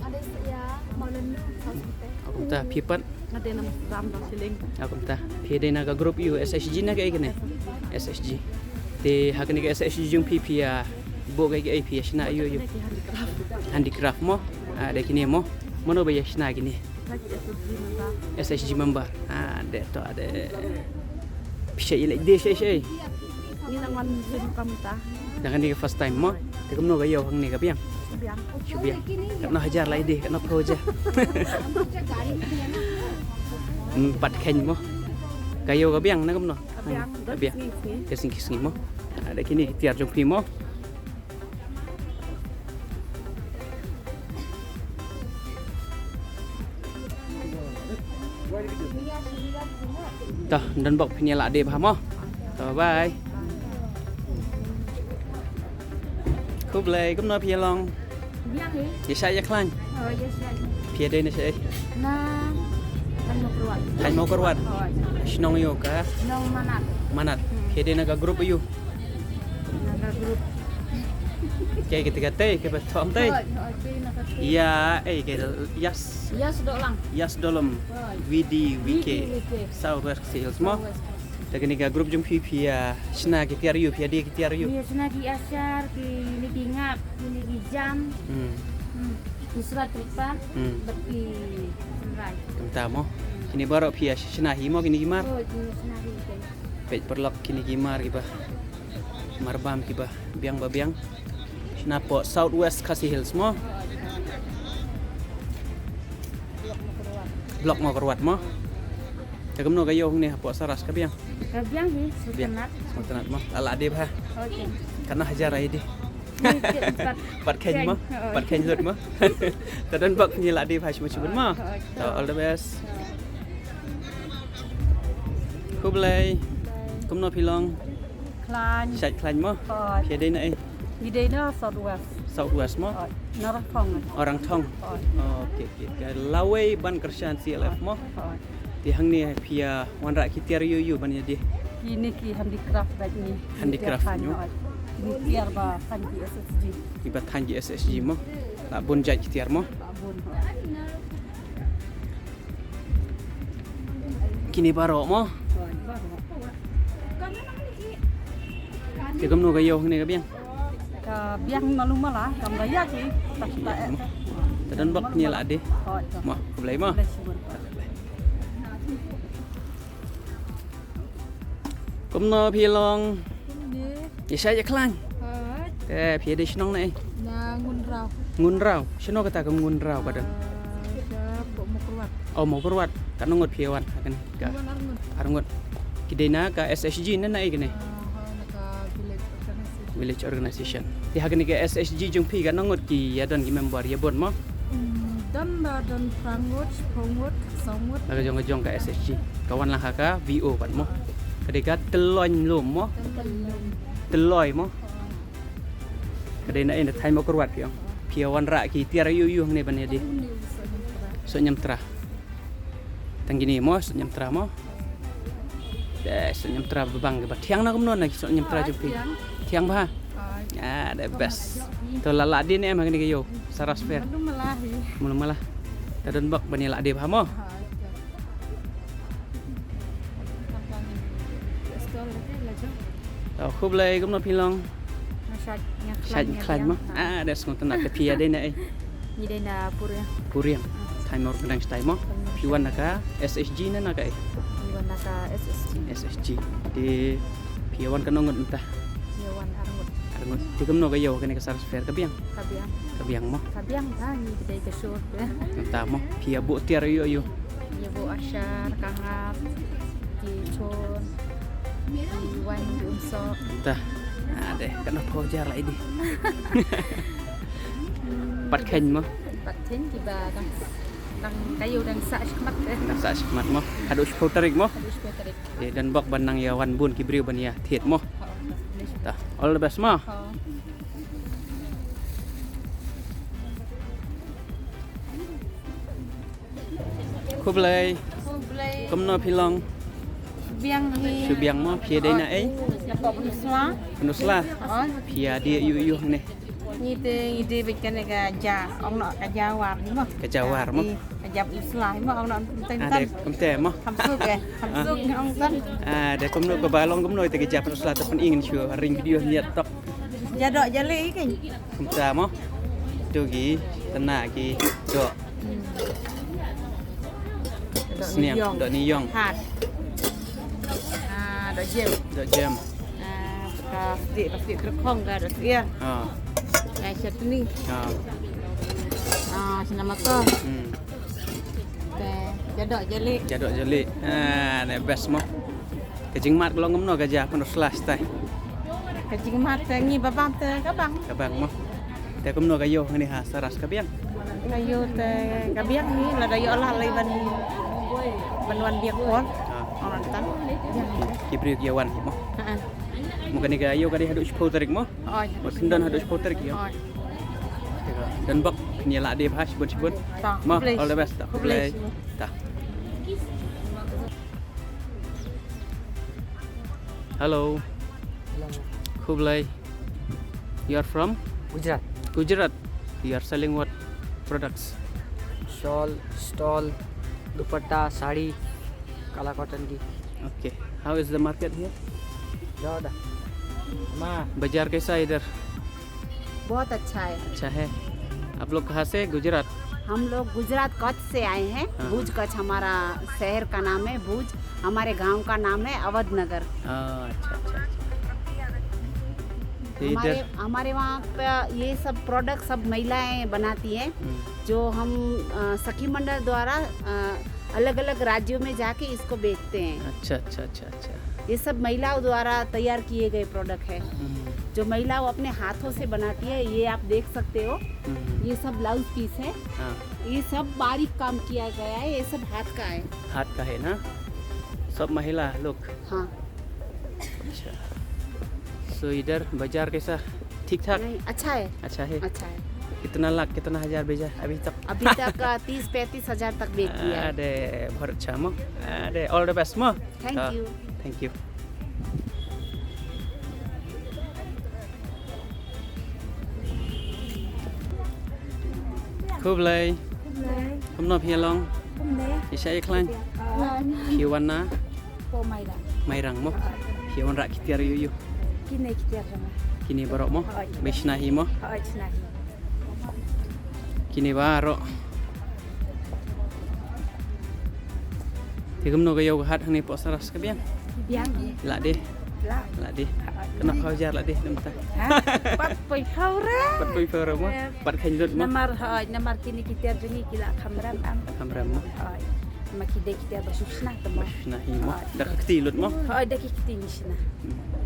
ade ïa Mawlynrui, South Pite. Kumta, phi pat? Nga dei na Mawsynram, Darjeeling. Kumta, phi dei na ka group ïa u S H G ne kaei kane? S H G. Te ha kane ka S H G jong phi phi ïa buh kaei kaei, phi ïa shna ïa u, ïa u? Handicraft. Handicraft mo? Ah, dei kine mo? Mano ba ïa shna kine? S H G member. Ah, dei to, dei. Phi shait ïaleit de shai shai? Ngi nang wan shim kam ta. Nang kane ka first time mo? Te kumno ka ïew hangne, ka biang? Biang. Shu biang. Katno hajar la ïa de, katno phew hajar? Hmm, pat kheiñ mo. Ka ïew ka biang ne kumno? Ka biang. Ka biang. Ka sngi, sngi. Ka sngi, sngi mo. Ah, dei kine ki tiar jong phi mo. To, don bok phin ïa lah de bha mo. To, bye. Khublei, kumno phi ïa long? Biang hi. Ïa shai ïa khlaiñ? Oh, ïa shai. Phi ïa dei na shaei? Na Thaiñ Mawkyrwat. Thaiñ Mawkyrwat. Oh. Shnong ïa u ka? Shnong Manat. Manat. Hmm. Phi ïa dei na ka group ïa u? Na ka group. Kaei kata ka tei, kaei ba thoh tei? Hooid, hooid, kaei na ka tei. Ïa, eh, kaei da, Yas. Yas Dolang. Yas Dolom. Hooid. V D V K. V D V K. South West Khasi Hills mo? South West Khasi. Te kane ka group jong phi, phi ïa shna ki tiar ïew, phi ïa die ki tiar ïew. Phi ïa shna ki ashar, kine ki ngap, kine ki jam. Hmm. Hmm. Ki sura tripa, hmm, bad ki sura. Kumta mo. Hmm. Kine baroh phi ïa shna hi mo kine ki mar. Oh, kine shna hi. Peit paralok kine ki mar kiba marbam kiba biang ba biang. Shna hapoh South West Khasi Hills mo. Block Mawkyrwat mo. Te kumno ka ïew hangne hapoh Saras, ka biang? Ka biang hi, biang. Sngewtynnat. Sngewtynnat mo. La lah die bha. Okay. Katno hajar ai die? Ni, pat, pat kheiñ mo. Kheiñ. Oh. Pat kheiñ lut mo. Te don bok phi la die bha shibun shibun mo. Oh, okay. Te all the best. Khublei. Bye. Kumno phi long? Khlaiñ. Shait khlaiñ mo? Hooid. Phi dei na ei? Ngi dei na South West. South West mo? Hooid. Na Rangthong. Oh, Rangthong. Hooid. Oh, okay, okay. Ka lawei ban kyrshan C L F mo? Hooid. Te hangne phi ïa wanrah ki tiar ïew ïew ban ïa die. Kine ki handicraft bad ni. Handicraft, tiar khlaiñ, no? Hooid. Kine tiar ba thaiñ ki S S G. Kiba thaiñ ki S S G mo? La bun jait ki tiar mo? La bun, hooid. Kine baroh mo? Hooid, baroh. Te kumno ka ïew hangne, ka biang? Ka biang malu mala, kam da ïa ki. Te don bok ne la die. Hooid. Mo, khublei mo. Khublei shibun. Kumno phi long? Kumne. Ïa shait ïa khlaiñ. Hooid. Te phi dei shnong ne? Na Ngunraw. Ngunraw. Shano kata ka Ngunraw ka don? Ah, ka Mawkyrwat. Oh, Mawkyrwat. Katno ngut phi wan ha kane? Ka arngut. Arngut. Ki dei na ka S H G ne na ei kane? Ah, ha, na ka village organization. Village organization. Te ha kane ka S H G jong phi katno ngut ki ïa don ki member ïa bun mo? Hmm, don ba don phra ngut, phra ngut, saw ngut. La ka jong ka jong ka S H G. Ka wan lang ha ka V O pat mo. Ka dei ka Tylloi Lum mo. Tylloi Lum. Tylloi mo. Ka dei na ei, na thaiñ Mawkyrwat phi ong. Phi ïa wanrah ki tiar ïew ïew hangne ban ïa die. Soh Niamtra. Tang kine mo, soh Niamtra mo. Te soh Niamtra ba bang ba thiang na kumno na ki soh Niamtra jong phi? Thiang. Thiang bha. Ah, the best. To la lah die ne em ha kane ka ïew Saras Fair? Malu mala hi. Malu mala. Te don bok ban ïa lah die bha mo. To khublei, kumno phi long? Shait ïa khlaiñ mo. Ah, da sngewtynnat. Te phi ïa dei na ei? Ngi dei na Puriang. Puriang. Thaiñ Mawryngkneng shatai mo. Phi wan na ka S H G ne na ka ei? Ngi wan na ka S H G. S H G. Te phi ïa wan katno ngut mynta? Phi ïa wan arngut. Arngut. Te kumno ka ïew kane ka Saras Fair, ka biang? Ka biang. Ka biang mo? Ka biang ba ngi dei ka sur. Mynta mo phi ïa buh tiar ïew ïew? Ïa buh ashar, ka ngap, ki chun, ki waiñ, ki umsoh. Mynta. Ah, dei, katno phew hajar la ei die? Pat kheiñ mo? Pat kheiñ kiba dang, dang ka ïew dang sah shakhmat. Dang sah shakhmat mo? Haduh shiphew tarik mo? Haduh shiphew tarik. Te don bok ban nang ïa wan bun ki briew ban ïa thied mo? Hooid. Ta, all the best mo. Hooid. Khublei. Khublei. Kumno phi long? Shu biang hi. Shu biang mo, phi ïa dei na ei? Na pdeng Pynursla. Pynursla. Oh. Phi ïa die ïew ïew hangne? Ngi te ngi die bad kane ka ja, ong noh ka ja war hi mo. Ka ja war mo. Ïa, ka ja Pynursla hi mo, ong noh. Ah, dei kumta mo. Kham suk eh, kham suk ong tan. Ah, dei kumno kaba long kumno te ka ja Pynursla, te pyn-i ngin shu ring video hi ïa tok. Ja doh ja lieh kan. Kumta mo. Tu ki tana ki doh. Hmm. Doh sniang, niong. Doh niong. Hat. Ah, doh jem. Doh jem. Ah, ka sdi, ka sdi trekhong ka doh sdi. Ah. Ah, chutney. Ah. Ah, sina mato. Hmm. Te, ja doh ja lieh. Ja doh ja lieh. Ah, ne best mo. Ka jingmad ka long kumno ka ja Pynursla shatai? Ka jingmad te ngi ba bang te ka bang. Ka bang mo. Te kumno ka ïew hangne ha Saras, ka biang? Ka ïew te ka biang hi, lada ïoh lah lei ban, ban wan biang por. Ah. Ong ngan tan. Ki, ki briew ki ïa wan hi mo. Ha. Mo kane ka ïew ka dei haduh shiphew tarik mo? Oi. Mo phin don haduh shiphew tarik ïew. Oi. Don bok phin ïa lah die bha shibun shibun. Mo, khublei. All the best. Khublei. Khublei. Ta. Hello. Hello. Khublei. You are from? Gujarat. Gujarat. You are selling what products? Shawl, stole, dupatta, sari, kala cotton ki. Okay. How is the market here? Joda. Ma. बाजार कैसा है इधर? बहुत अच्छा है। अच्छा है। आप लोग कहाँ से? गुजरात। हम लोग गुजरात कच्छ से आए हैं। हाँ। भुज कच्छ हमारा शहर का नाम है भुज। हमारे गांव का नाम है अवध नगर। हाँ, अच्छा अच्छा अच्छा। तो हमारे इधर हमारे वहाँ पे ये सब प्रोडक्ट सब महिलाएं बनाती हैं, हम्म, जो हम अ, सखी मंडल द्वारा अलग अलग राज्यों में जाके इसको बेचते हैं। अच्छा अच्छा अच्छा अच्छा। ये सब महिलाओं द्वारा तैयार किए गए प्रोडक्ट है, हम्म, जो महिलाओं अपने हाथों से बनाती है। ये आप देख सकते हो, हम्म, ये सब ब्लाउज पीस है। हाँ। ये सब बारीक काम किया गया है, ये सब हाथ का है। हाथ का है ना, सब महिला लोग। हाँ। अच्छा। सो इधर बाजार कैसा? ठीक ठाक? नहीं, अच्छा है। अच्छा है। अच्छा है। कितना लाख, कितना हजार बेचा अभी तक? अभी तक तीस पैंतीस हजार तक बेच दिया है। Ade, बहुत अच्छा mo. Ade, all the best mo. Thank Ah, you. Thank you. Khublei. Kumno phi long? Phi shah ïa khlaiñ? Phi wan na? Mairang mo. Phi wanrah ki tiar ïu ïu. Kine baroh mo. Ba shna hi mo. Kine baroh. Te kumno ka ïew ka hat hangne poh Saras ka biang? Biang. Lah de. Lah. Lah de. Kano khaw jar lah de namta. Pat poi phaw ra. Pat poi phaw ra mo. Pat khaiñ lut mo. Namar hoi namar kine ki tiar jong ngi ki la kham ram am. Kham ram mo. Hoi. Ma ki dei ki tiar ba suk shna te mo. Shna hi mo. Da ka kti lut mo. Hoi da ki kti ngi shna.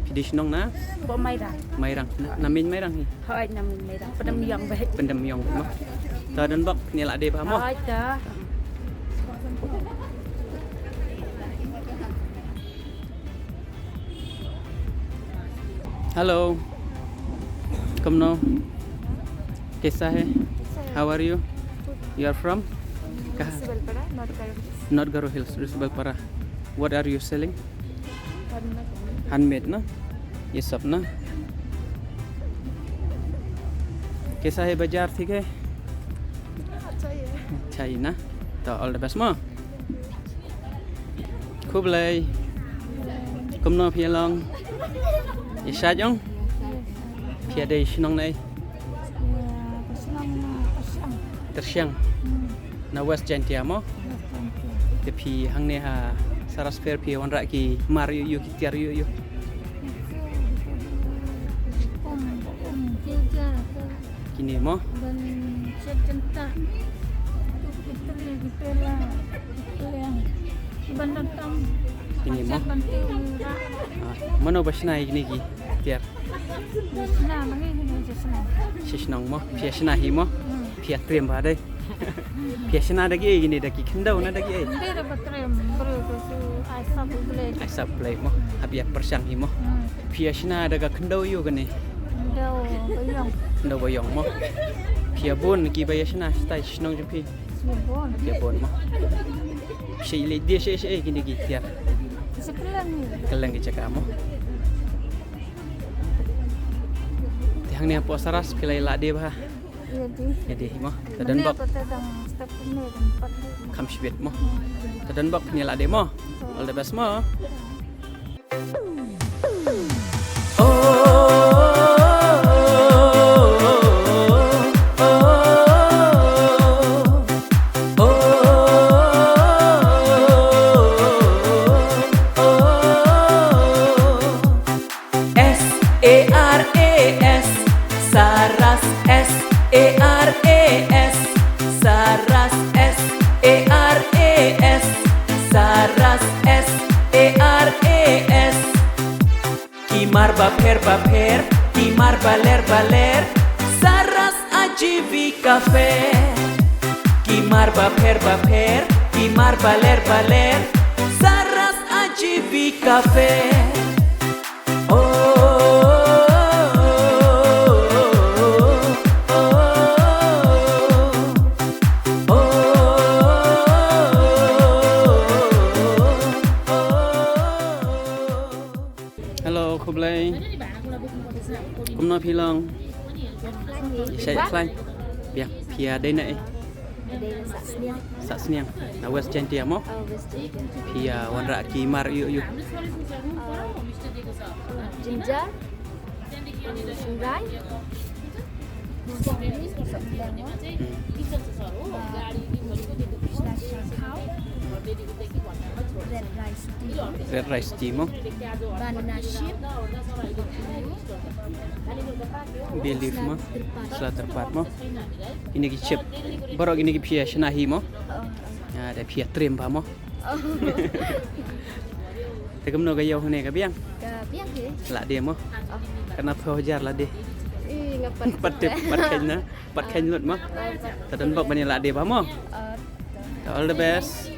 Phi dei shnong na? Poh Mairang. Mairang. Na, na miñ Mairang hi. Hoi na miñ Mairang. Padam yong ba. Padam yong mo. Ta don bok ni lah de ba mo. Hoi ta. Hello. Kumno? Kaisa hai? How are you? You are from? Kaha? Risabelpara, North Garo Hills. North Garo Hills, Risabelpara. What are you selling? Handmade. Handmade na? Ye sab na? Kaisa hai bazaar, theek hai? Acha hai. Acha hai na? To all the best mo. Khublei. Kumno phi long? Ïa shah jong? Phi dei shnong naei? Tyrshiang. Na West Jaintia mo? Te phi hangne ha Saras Fair phi wanrah ki mar ïu ïu ki tiar ïu ïu. Kine mo? Kine mo? Ah, mano ba shna ïa kine ki tiar? Shishnong mo? Phi shna hi mo? Phi triem ba dei. Phi shna da ki ei kine, da ki khyndew na da ki ei? Ai sap blei mo. Hap ïa pyrshang hi mo. Phi shna da ka khyndew ïu kane? Khyndew ba ïong mo. Phi bun ki ba ïa shna stai shnong jong phi? Phi bun mo. Phi leit die she she kine ki tiar? Kylleng ki jaka mo. Te hangne hapoh Saras phi la ïa lah die bha? Ïa die hi mo. Ta don bok. Kham shibit mo. Ta don bok phin ïa lah die mo. All the best mo. S A R A S, Saras, S A R A S, Saras, S A R A S, Saras, S A R A S. Ki mar bapher bapher, ki mar baler baler, Saras ajivika fair. Ki mar bapher bapher, ki mar baler baler, Saras ajivika fair. Hello, khublei. Kumno phi long? Shai khlaiñ. Biang, phi ïa dei naei? Dei na Sahsniang. Sahsniang. Na West Jaintia mo? Oh, West Jaintia. Phi ïa wanrah ki mar ïu ïu? Uh, ginger, shynrai, Hmm. uh, pistachio, red rice tea. Red rice tea mo? Banana chip. Bay leaf mo? Sla tyrpad. Sla tyrpad mo? Kine ki chip. Baroh kine ki phi ïa shna hi mo? Oh. Ah, da phi ïa trim bha mo? Oh. Te kumno ka ïew hangne, ka biang? Ka biang hi. Lah de mo? Oh. Katno phew hajar lah de? Ih, nga pat. Pat tip, pat kheiñ na. Pat kheiñ lut mo? Oh, pat. Te don bok ban ïa lah de bha mo? Oh. All the best.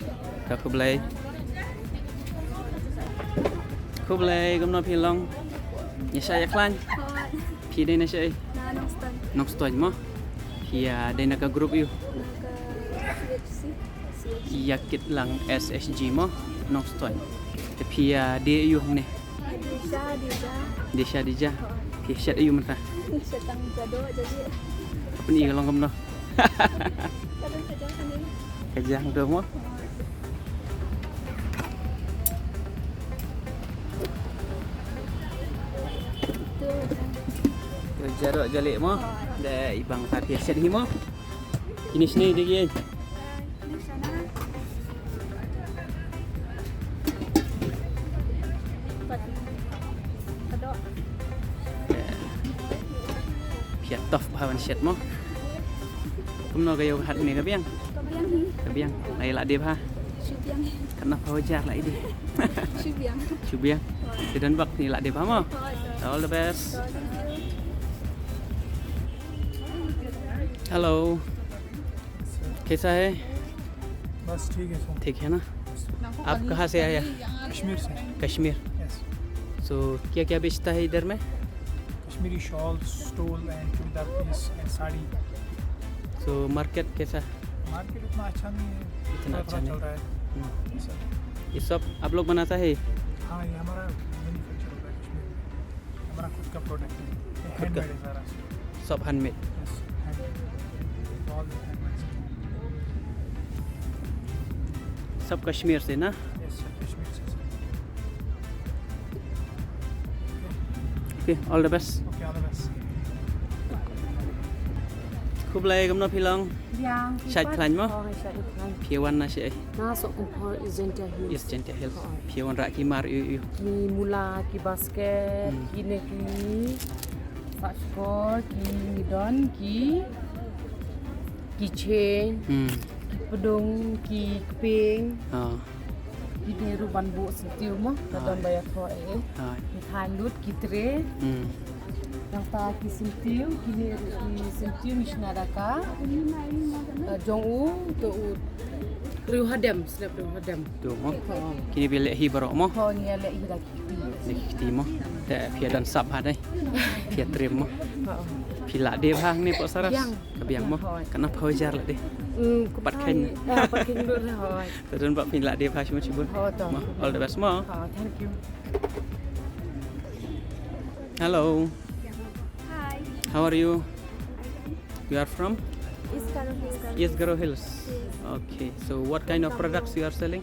Ka khublei. Khublei, kumno phi long? Ïa shah ïa khlaiñ? Hooid. Phi dei na shaei? Na Nongstoiñ. Nongstoiñ mo? Phi, ah, dei na ka group ïu? Na ka C H C. Ïa kit lang S H G mo? Nongstoiñ. Te phi, ah, dei ïu hangne? Disha, Dija. Disha, Dija. Hooid. Phi shet ïu mynta? Shet tang jado, jadi. Pyn-i ka long kumno? Ka dang ka jang hangne. Ka jang tu mo? Tu jado jali mo. Dei bang ta phi shet hi mo. Kine shane dei ki. Phi ïa tough bha ban shet mo. Kumno ka ïew ka hat ne, ka biang? Ka biang. Ka biang. Nai lah de bha. Shu biang. Katno phew hajar lah i de? Shu biang. Shu biang. Te don bok, nai lah de bha mo. All the best. Hello. कैसा है? बस ठीक है सर। ठीक है ना? आप कहाँ से आया? कश्मीर से। कश्मीर। यस। So क्या क्या बेचता है इधर में? Kashmiri shawl, stole and churidar piece and sari. So market कैसा? मार्केट उतना अच्छा नहीं है। इतना अच्छा नहीं। चल रहा है। हम्म। ये सब आप लोग बनाता है? हाँ, ये हमारा मैन्युफैक्चर होता है कश्मीर में। हमारा खुद का प्रोडक्ट है। खुद का। हैंडमेड है सारा। सब handmade. Yes, handmade. All handmade. सब कश्मीर से ना? यस, सब कश्मीर से, sir. Okay, all the best. Okay, all the best. Khublei, kumno phi long? Biang. Shait khlaiñ mo? Oh, shait khlaiñ. Phi wan na shaei? Na Sohkymphor, East Jaintia Hills. East Jaintia Hills. Oh. Phi wanrah ki mar ïu ïu? Ki mula, ki basket, hmm, kine ki sahshkor, ki don, ki keychain, hmm, ki pdung, ki kpieng. Ah. Kine ruh ban buh syntiew mo, ka don ba ïathoh eh. Ki thaiñ lut, ki tray. Hmm. Nangta ki syntiew, kine ruh ki syntiew ngi shna da ka, ah, jong u, to u riew hadem, slep riew hadem. To mo. Kine phi leh hi baroh mo? Ho, ngi leh hi da ki kti. Da ki kti mo. Te phi don sap ha dei. Phi trim mo. Phi lah de bha hangne poh Saras? Biang. Ka biang mo? Hooid. Katno phew hajar lah de? Hmm, pat kheiñ. Ah, pat kheiñ lut, hooid. Te don bok, phi lah de bha shibun shibun. Hooid, to. Mo, all the best mo. Oh, thank you. Hello. Hi. How are you? You are from? East Garo Hills. East Garo Hills. Yes. Okay. So what kind of products you are selling?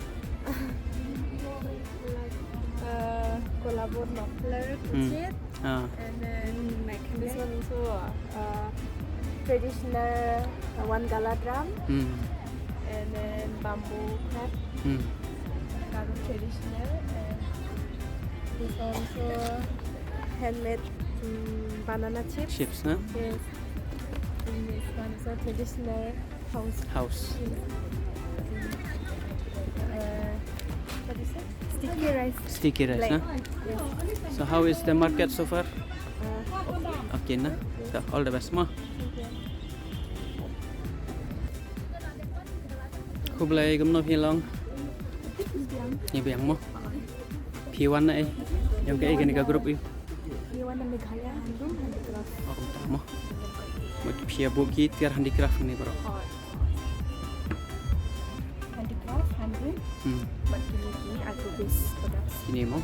Uh, collarbone muffler, hmm, crochet. Ah. And then this one also, uh, traditional, uh, one gala drum. Hmm. And then bamboo craft. Hmm. Garo traditional. And this one also handmade, mm, banana chips. Chips, huh? Yes. And this one also traditional house. House. Yes. Uh, what is it? Sticky rice. Sticky rice, huh? Yes. So how is the market so far? Uh, okay. Okay na? So, all the best mo. Thank you. Khublei, kumno phi long? Biang. Ngi biang mo. Phi wan na ei? Jong kaei kane ka group ïu? Ngi wan na Meghalaya Handloom Handicraft. Oh, kumta mo. Mo phi ïa buh ki tiar handicraft ne baroh? Oh. Handicraft, handloom. Hmm. Bad kine ki agro based products. Kine mo.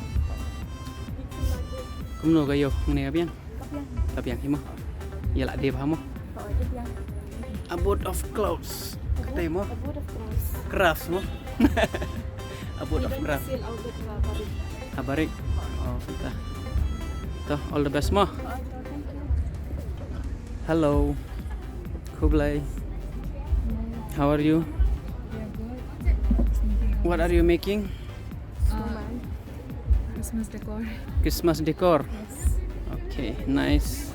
Kumno ka ïew hangne, ka biang? Ka biang. Ka biang hi mo. Ïa lah de bha mo. Oh, ka biang. Abode of Clouds. Te mo? Abode of Crafts. Crafts mo? Abode of Crafts. Sale outlet ha Barik. Ha Barik. Oh, kita. To, all the best mo. Hello. Khublei. How are you? What are you making? Uh, Christmas decor. Christmas decor. Yes. Okay, nice.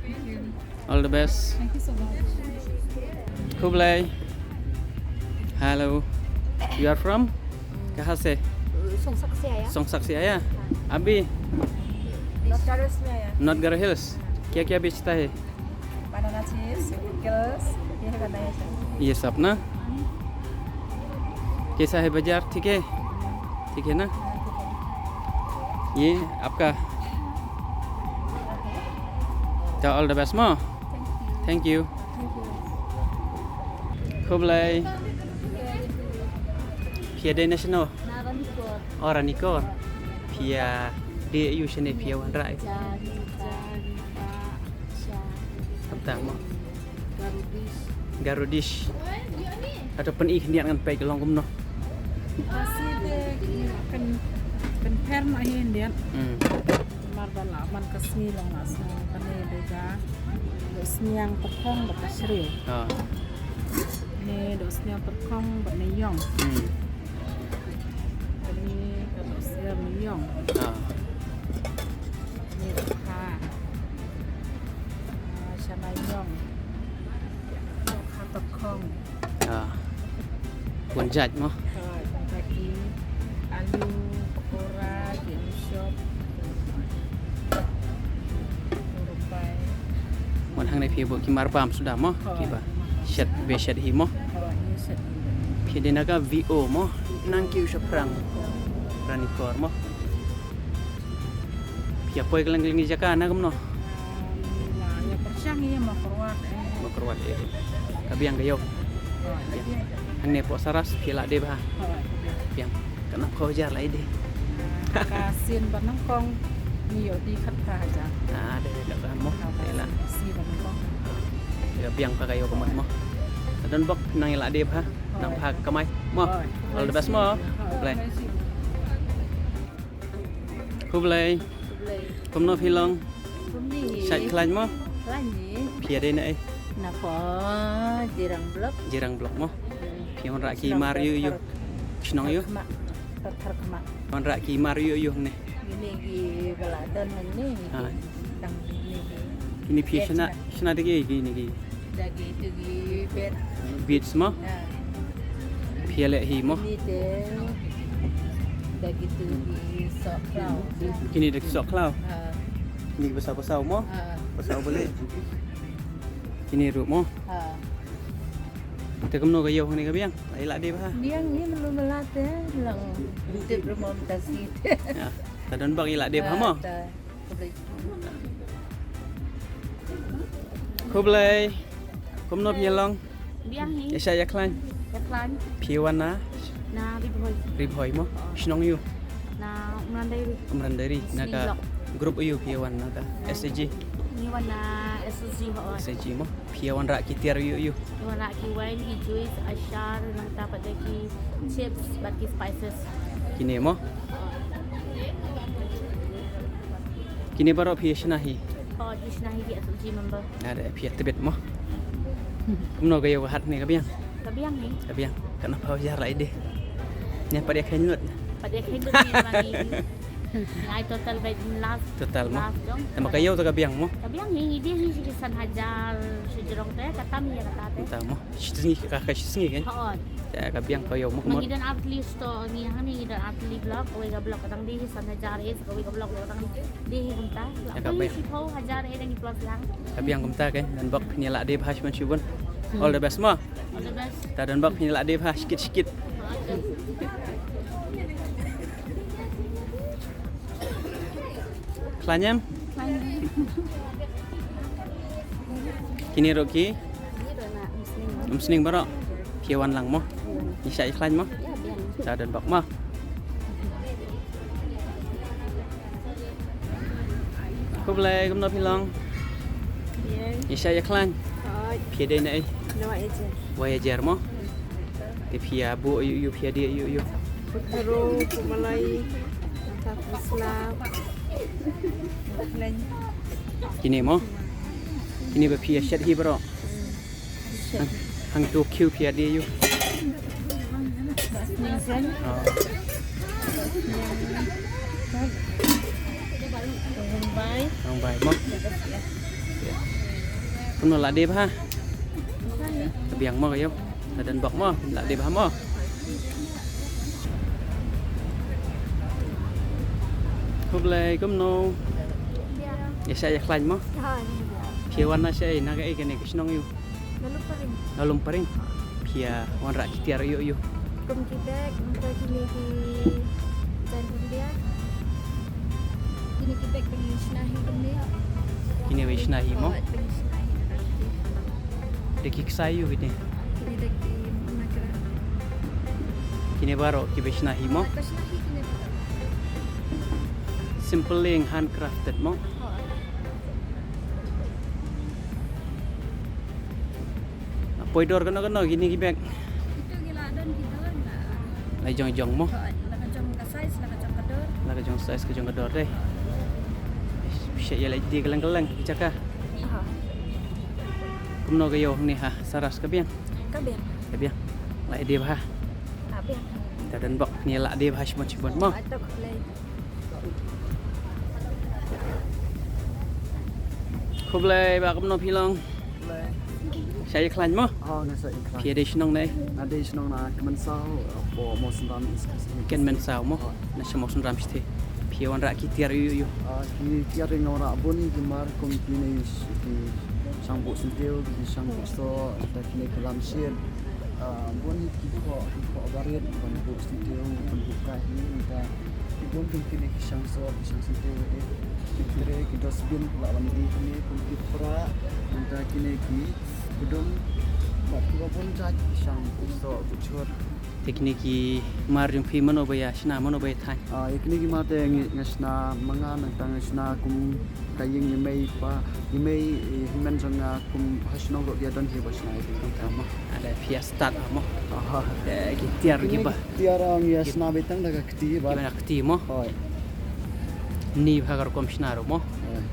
Thank you. All the best. Thank you so much. Khublei. Hello. You are from? कहाँ से? सोनसक से आया। सोनसक से आया? अभी? नॉर्थ गैरो से आया। नॉर्थ गैरो हिल्स। क्या क्या बेचता है? बनाना चिप्स, पिकल्स, ये है बनाया था। ये सब ना? कैसा है बाजार? ठीक है? ठीक है ना? ये आपका। तो all the best mo. Thank you. Khublei. Phi ïadei na shano? Na Ranikor. Oh, Ranikor. Phi ïadei aïu shane, phi ïa wanrah aïu? Khamtam mo. Garo dish. Hato pyni khyndiat ngan peit ka long kumno. Ka Khasi te ki pyn, pynpher noh hi khyndiat. Hmm. Namar ba la man ka sngi long la snong kane de ka. Dohsniang tyrkhong bad ka shriew. Ah. Ne dohsniang tyrkhong bad ne ïong. Hmm. Kane ka dohsniang ne ïong. Ah. Ne dohkha. Ah, shana ïong. Dohkha tyrkhong. Ah. Bun jait mo. Ah, baki alu pakora, ki alu shop. Rupai. Mon hangne phi buh ki mar bam suda mo. Ah. Kiba shet be shet hi mo. Ah, ïa shet hi. Phi dei na ka V O mo. Nang kiew shaphrang. Ranikor mo. Phi ïa poi kylleng kylleng ki jaka na kumno? Ïa pyrshang ïa Mawkyrwat, eh. Mawkyrwat, eh. Ka biang ka ïew. Hangne Pohsaras phi la dei bha. Biang. Katno hajar la dei? Ka sien bad nyngkong ngi ïoh dei khatphra hajar. Ah, dei ka mo. Dei la. Sien bad nyngkong. Ka biang bha ka ïew ka mut mo. Don bok nang ïa la dei bha. Nang bha kamai mo. All the best mo. Blei. Khublei. Khublei. Kumno phi long? Kumne. Shait khlaiñ mo? Khlaiñ ne. Phi ïadei na ei? Na pho Jirang Block. Jirang Block mo. Hmm. Phi wanrah ki mar ïu ïu? Shnong ïu? Thar khmat. Thar, thar khmat. Wanrah ki mar ïu ïu ne? Kine ki ba la don ne. Ha. Tang kine ki. Kine phi shna, shna da ki, kine ki. Da ki tu ki bead. Beads mo? Ha. Phi ïaleh hi mo? Kine te. Da ki tu ki soh khlaw. Kine da ki soh khlaw. Ha. Kine ki basaw basaw mo? Ha. Basaw balei. Kine ruh mo? Ha. Te kumno ka ïew hangne ka biang? Ai la dei bha. Biang hi melu mela te lang tip rumah mutasi. Ya. Ta don bok ïa la dei bha mo? Ha, ta. Khublei. Kumno phi long? Biang hi. Ïa shah ïa khlaiñ. Ïa khlaiñ. Phi wan na? Na Ri Bhoi. Ri Bhoi mo. Oh. Shnong ïu? Na Umrandai Ri. Umrandai Ri. Na ka group ïu phi wan na ka? Na S H G. Ngi wan na S H G ho. S H G mo. Phi wanrah ki tiar ïu ïu? Wanrah ki wine, ki juice, achar, nangta pat da ki chips bad ki spices. Kine mo? Kine baroh phi shna hi? Oh, phi shna hi ki S H G member. Ada phi tbit mo. Kumno ka ïew ka hat ne ka biang? Ka biang hi. Ka biang. Katno phaw hajar la dei? Ne pat ïa kheiñ lut. Pat ïa kheiñ lut ne ma ngi. Ngai total bad last. Total mo. Last jong. Te ma ka ïew te ka biang mo? Ka biang hi, ngi dei hi shi san hajar shi jrong te, kata mi ïa kata te. Kata mo. Shi sngi ka, ka shi sngi kan? Hooid. Te ka biang ka ïew mo. Ma ngi don artylli store, ngi hangne ngi don artylli block, kawei ka block ka dang dei hi san hajar eh, kawei ka block ka dang dei hi kumta. Ïa ka biang. Shi phew hajar eh dang plus lang. Ka biang kumta kan, don bok phin ïa la dei bha shibun shibun. Hmm. All the best mo. All the best. Ta don bok phin ïa la dei bha shikit shikit. Khlaiñ em? Khlaiñ. Kine ruh ki? Kine ruh na Umsning. Umsning baroh. Phi wan lang mo? Ngi shah ïa khlaiñ mo? Ïa, biang. Ta don bok mo. Khublei, kumno phi long? Ïa. Ngi shah ïa khlaiñ. Oh, Phi ïa dei na ei? Na Wahiajer. Wahiajer mo? Te phi ïa buh ïu ïu, phi ïa dei ïu ïu? Phutharo, phumalai, nangta phuslap. Kine mo? Kine ba phi ïa shet hi baroh. Hang, hangto khiew phi ïa dei ïu. Bai. Bai mo. Kumno, la dei bha? Biang mo ka ïew. La don bok mo, la dei bha mo. Khublei, kumno? Ïa shah ïa khlaiñ mo? Phi wan na shaei, na kaei kane ka shnong ïew? Na Lumparing. Na Lumparing. Phi ïa wanrah ki tiar ïew ïew? Kum ki bag, nangta kine ki jan India. Kine ki bag ba ngi shna hi kumne. Kine ba shna hi mo? Oh, ba ngi shna hi. Da ki ksai ïew kine? Kine da ki makra. Kine baroh ki ba shna hi mo? Oh, ba shna hi kine baroh. Simple leng, handcrafted mo? Oh. Poi dor kano kano kine ki bag? Ito ki la don ki don la. La jong jong mo? Oh, la ka jong ka size, la ka jong ka dor. La ka jong size, ka jong ka dor dei. Sha ïa la dei kylleng kylleng ki jaka. Aha. Kumno ka ïew hangne ha Saras, ka biang? Ka biang. Ka biang. La dei bha? Ka biang. Ta don bok, ne la dei bha shibun shibun mo? Atok lei. Khublei bah, kumno phi long? Khublei. Shah ïa khlaiñ mo? Oh, nga shah ïa khlaiñ. Phi dei shnong naei? Nga dei shnong na Kmensaw, hapoh Mawsynram East Khasi Hills. Kmensaw mo? Oh. Na sha Mawsynram shatei. Phi wanrah ki tiar ïew ïew? Ah, ki tiar nga wanrah bun ki mar kum kine ki shang buh syntiew, ki shang buh soh, nangta kine ki lam shit. Ah, bun ki khoh, ki khoh barit, ban buh syntiew, ban buh kai hi, nangta ki bun kum kine ki shang soh, ki shang syntiew eh, ki tray, ki dustbin, ki lah ban ïohi kine, kum ki pra, nangta kine ki kudum, bad kiba bun jait ki shang buh soh, buh chur. Te kine ki mar jong phi mano ba ïa shna, mano ba ïa thaiñ? Ah, ïa kine ki mar te ngi, nga shna ma nga, nangta nga shna kum ka ïing i mei pa, i mei, i hynmen jong nga, kum ha shnong ruh ki ïa don hi ba shna ïa kine ki mar mo. Ada phi ïa start mo. Aha. Te ki tiar kiba, ki tiar ngi ïa shna beit tang da ka kti ba, kiba na kti mo. Hooid. Ni bha ka rukom shna ruh mo. Hooid.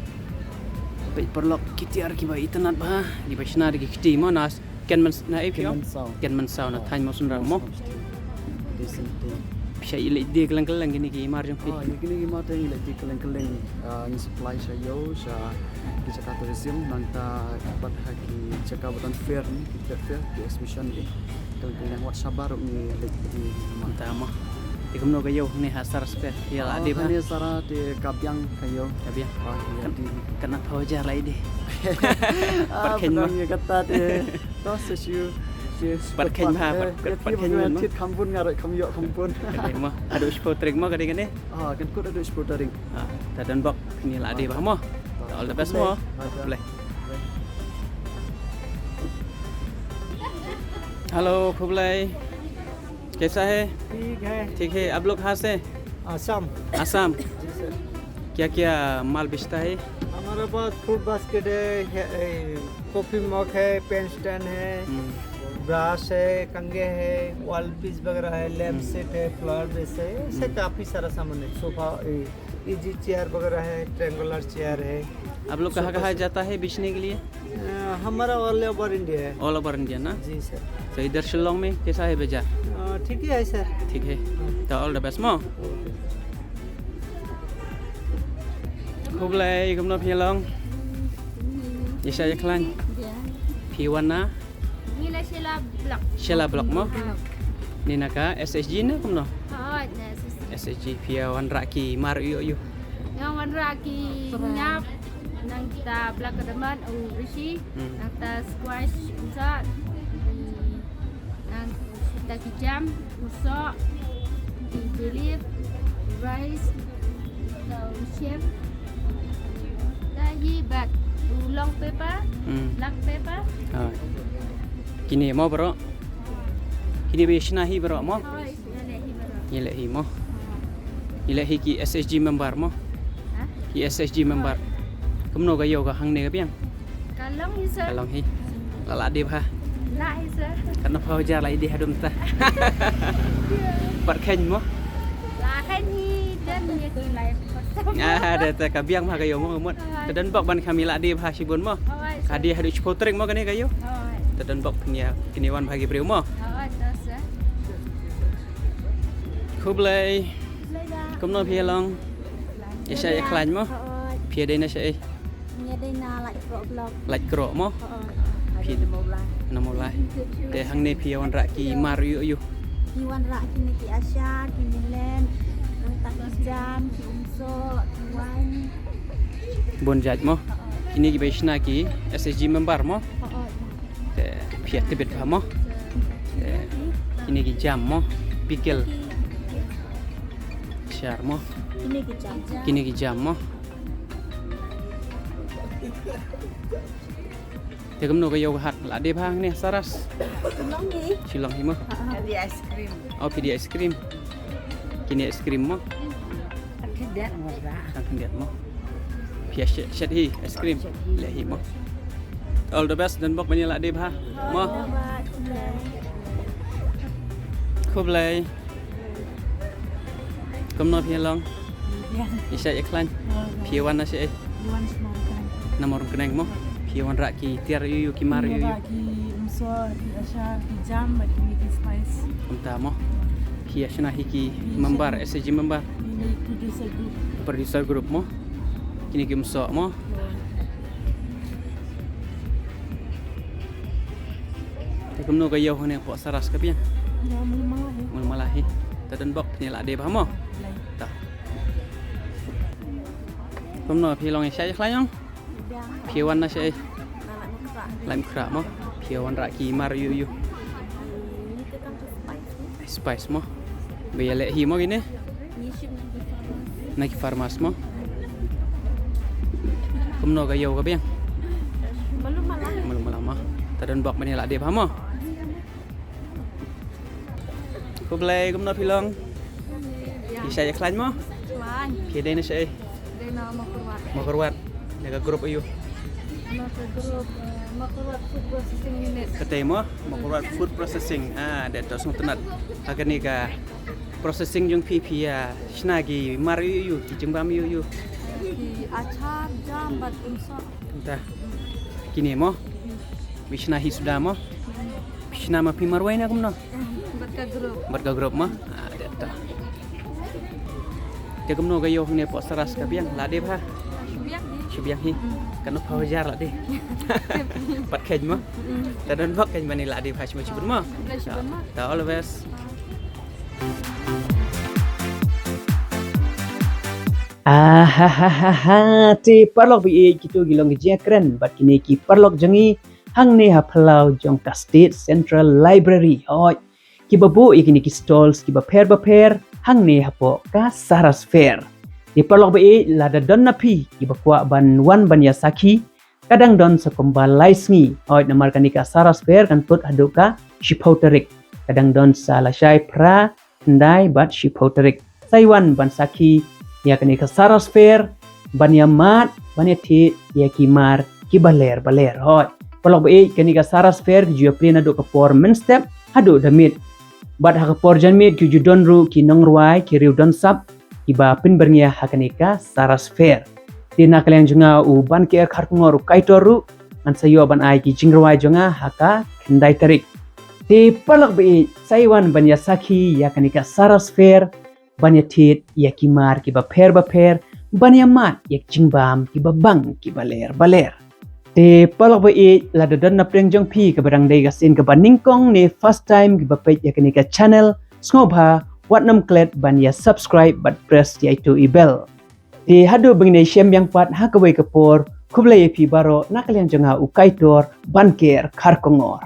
Peit paralok, ki tiar kiba itynnad bha, kiba shna da ki kti mo, na Kmen, na ei phi ong? Kmensaw. Kmensaw, na thaiñ Mawsynram mo. Phi shah ïaleit die kylleng kylleng kine ki mar jong phi? Ah, ïa kine ki mar te ngi leit die kylleng kylleng. Ah, ngi supply sha ïew, sha ki jaka tourism, nangta pat ha ki jaka ba don fair, ki trade fair, ki exhibition, eh. Kylleng kylleng, wat shabar ruh ngi leit die. Nangta mo. Te kumno ka ïew hangne ha Saras, phi ïa la dei bha? Hangne Saras te ka biang ka ïew. Ka biang. Ah, ïa, kan, kan na phaw hajar la dei. Pat kheiñ mo. Kata te. To sa shu, shu, shu pat kheiñ bha, eh, pat, pat kheiñ mo. Tit kham bun nga ruh kham ïoh kham bun. Ka dei mo. Haduh shiphew tarik mo ka dei kane? Ah, kan kut haduh shiphew tarik. Ah, ta don bok, kine la dei bha mo. All the best mo. Khublei. Hello, khublei. कैसा है? ठीक है। ठीक है। आप लोग कहाँ से? आसाम। आसाम। जी सर। क्या क्या माल बेचता है? हमारा पास फ्रूट बास्केट है, है, ए, कॉफी मग है, पेन स्टैंड है, हम्म। ब्रश है, कंघे है, वॉल पीस वगैरह है, लैंप हम्म। सेट है, फ्लावर वेस है, ऐसे हम्म। काफ़ी सारा सामान है। सोफा, ए, इजी चेयर वगैरह है, ट्रायंगुलर चेयर है। आप लोग कहाँ कहाँ जाता है बेचने के लिए? अ, हमारा all over India है। All over India ना? जी सर। तो इधर शिलोंग में कैसा है बाजार? अ, ठीक ही है सर। ठीक है। हाँ। तो all the best mo. Khublei, kumno phi long? Ïa shah ïa khlaiñ. Phi wan na? Ngi na Shella Block. Shella Block mo? Block. Ni na ka S H G ne kumno? Hooid, na S H G. S H G, phi ïa wanrah ki mar ïew ïew? Nga wanrah ki ngap, nangta black cardamom, u rishi, hmm, nangta squash, u sat, nang Nangta ki jam, u soh, ki bay leaf, rice, nangta u shep. Nangta hi bad u long pepper, hmm, black pepper. Ha. Kine mo baroh? Kine ba ïa shna hi baroh mo? Hooid, ïa leh hi baroh. Ïa leh hi mo? Ïa leh hi ki S H G member mo? Ha? Ki S H G member. Kumno ka ïew ka hangne ka biang? Ka long hi sir. Ka long hi. La la dei bha. Lah hi sir. Katno phew hajar la i dei haduh mynta? Pat kheiñ mo? Lah kheiñ hi don ïa ki lai. Ah, da ta ka biang bha ka ïew mo ka mut. Te don bok ban kham ïa la dei bha shibun mo. Ka dei haduh shiphew tarik mo kane ka ïew. Te don bok phin ïa kine wan bha ki briew mo. Khublei. Kumno phi long? Ïa sha ïa khlaiñ mo. Phi dei na sha ei. Ïa dei na Laitkroh block. Laitkroh mo. Phi na Mawlai. Te hangne phi ïa wanrah ki mar ïu ïu. Ki wanrah kine ki achar, ki milen, nangta ki jam, ki umsoh, ki wine. Bun jait mo. Kine ki ba shna ki S H G member mo. Te phi ïa tibit bha mo. Te kine ki jam mo. Pickle. Shar mo. Kine ki jam. Kine ki jam mo. Te kumno ka ïew ka hat la dei bha hangne Saras. Long hi. Shillong hi mo. Di ice cream. Oh, phi dei ice cream. Kine ice cream mo. Kan khyndiat mo ba. Kan khyndiat mo. Phi ïa shet shet hi ice cream. Leh hi mo. All the best, don bok ban ïa la dei bha mo. Khublei. Kumno phi long? Ïa sha ïa khlaiñ. Phi wan na sha ei? Na Mawryngkneng mo. Phi wanrah ki tiar ïu ïu ki mar ïu ïu. Ki umsoh, ki achar, ki jam bad ki spice. Kumta mo. Phi ïa shna hi ki member, S H G member. Producer group. Producer group mo. Kine ki umsoh mo. Te kumno ka ïew hangne hapoh Saras ka biang? Ïa mala mala hi. Mala mala hi. Te don bok phin ïa la dei bha mo. Ta. Kumno phi long ïa sha ïa khlaiñ? Phi wan na sha ei? Laitkroh mo. Phi ïa wanrah ki mar ïu ïu. Spice mo. Ba ïa leh hi mo kine? Na ki farmers mo. Kumno ka ïew ka biang? Mala mala mo. Ta don bok ban ïa la dei bha mo. Khublei, kumno phi long? Ïa sha ïa khlaiñ mo? Phi dei na sha ei? Mawkyrwat. Ïa ka group ïu? Katei mo, Mawkyrwat food processing. Ah, dei to sngewtynnat. Ha kane ka processing jong phi phi ïa shna ki mar ïu ïu, ki jingbam ïu ïu. Ki achar, jam bad umsoh. Kumta. Kine mo. Phi shna hi suda mo. Phi shna ma phi marwei ne kumno? Bad ka group. Bad ka group mo. Ah, dei to. Te kumno ka ïew hangne hapoh Saras ka biang la dei bha? Shu biang hi. Katno phew hajar la dei? Pat kheiñ mo. Ta don bok kheiñ ban ïa la dei bha shibun shibun mo. Ta all the best. Ahahaha, te paralok ba ïeit, kito ki long ki jingkren bad kine ki paralok jong ngi hangne ha phyllaw jong ka State Central Library. Hooid, kiba buh ïa kine ki stalls kiba pher bapher hangne hapoh ka Saras Fair. Te paralok ba ïeit, lada don na phi kiba kwah ban wan ban ïa sakhi, ka dang don sa kumba lai sngi. Hooid, namar kane ka Saras Fair kan kut haduh ka shiphew tarik. Ka dang don sa lashai, phra, khyndai bad shiphew tarik. Sa ïa wan ban sakhi ïa kane ka Saras Fair, ban ïa mad, ban ïa thied ïa ki mar kiba ler ba ler. Hooid, paralok ba ïeit, kane ka Saras Fair ki ju ïa plie naduh ka por mynstep haduh da miet. Bad ha ka por janmiet ki ju don ruh ki nongrwai, ki riew don sap kiba pynbyrngia ha kane ka Saras Fair. Te na ka liang jong nga u Banker Kharkongor u Kaitor ruh, ngan sa ïoh ban ai ki jingrwai jong nga ha ka khyndai tarik. Te paralok ba ïeit, sa ïa wan ban ïa sakhi ïa kane ka Saras Fair, ban ïa thied ïa ki mar kiba pher bapher, ban ïa mad ïa ki jingbam kiba bang kiba ler ba ler. Te paralok ba ïeit, lada don na pdeng jong phi kaba dang dei ka sien kaba nyngkong ne first time kiba peit ïa kane ka channel, sngewbha wat nym klet ban ïa subscribe bad press ïa itu i bell. Te haduh ba ngin ïa shem biang pat ha kawei ka por, khublei ïa phi baroh, na ka liang jong nga u Kaitor Banker Kharkongor.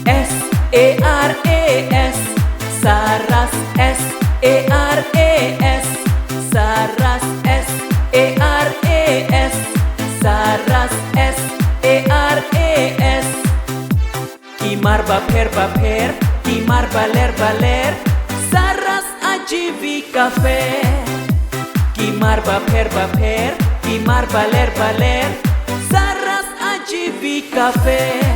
S A R A S, Saras, S A R A S, Saras, S A R A S, Saras, S A R Mar bapher bapher, ki mar baler baler, Sarah's R G V Cafe. Ki mar bapher bapher, ki mar baler baler, Sarah's R G V Cafe.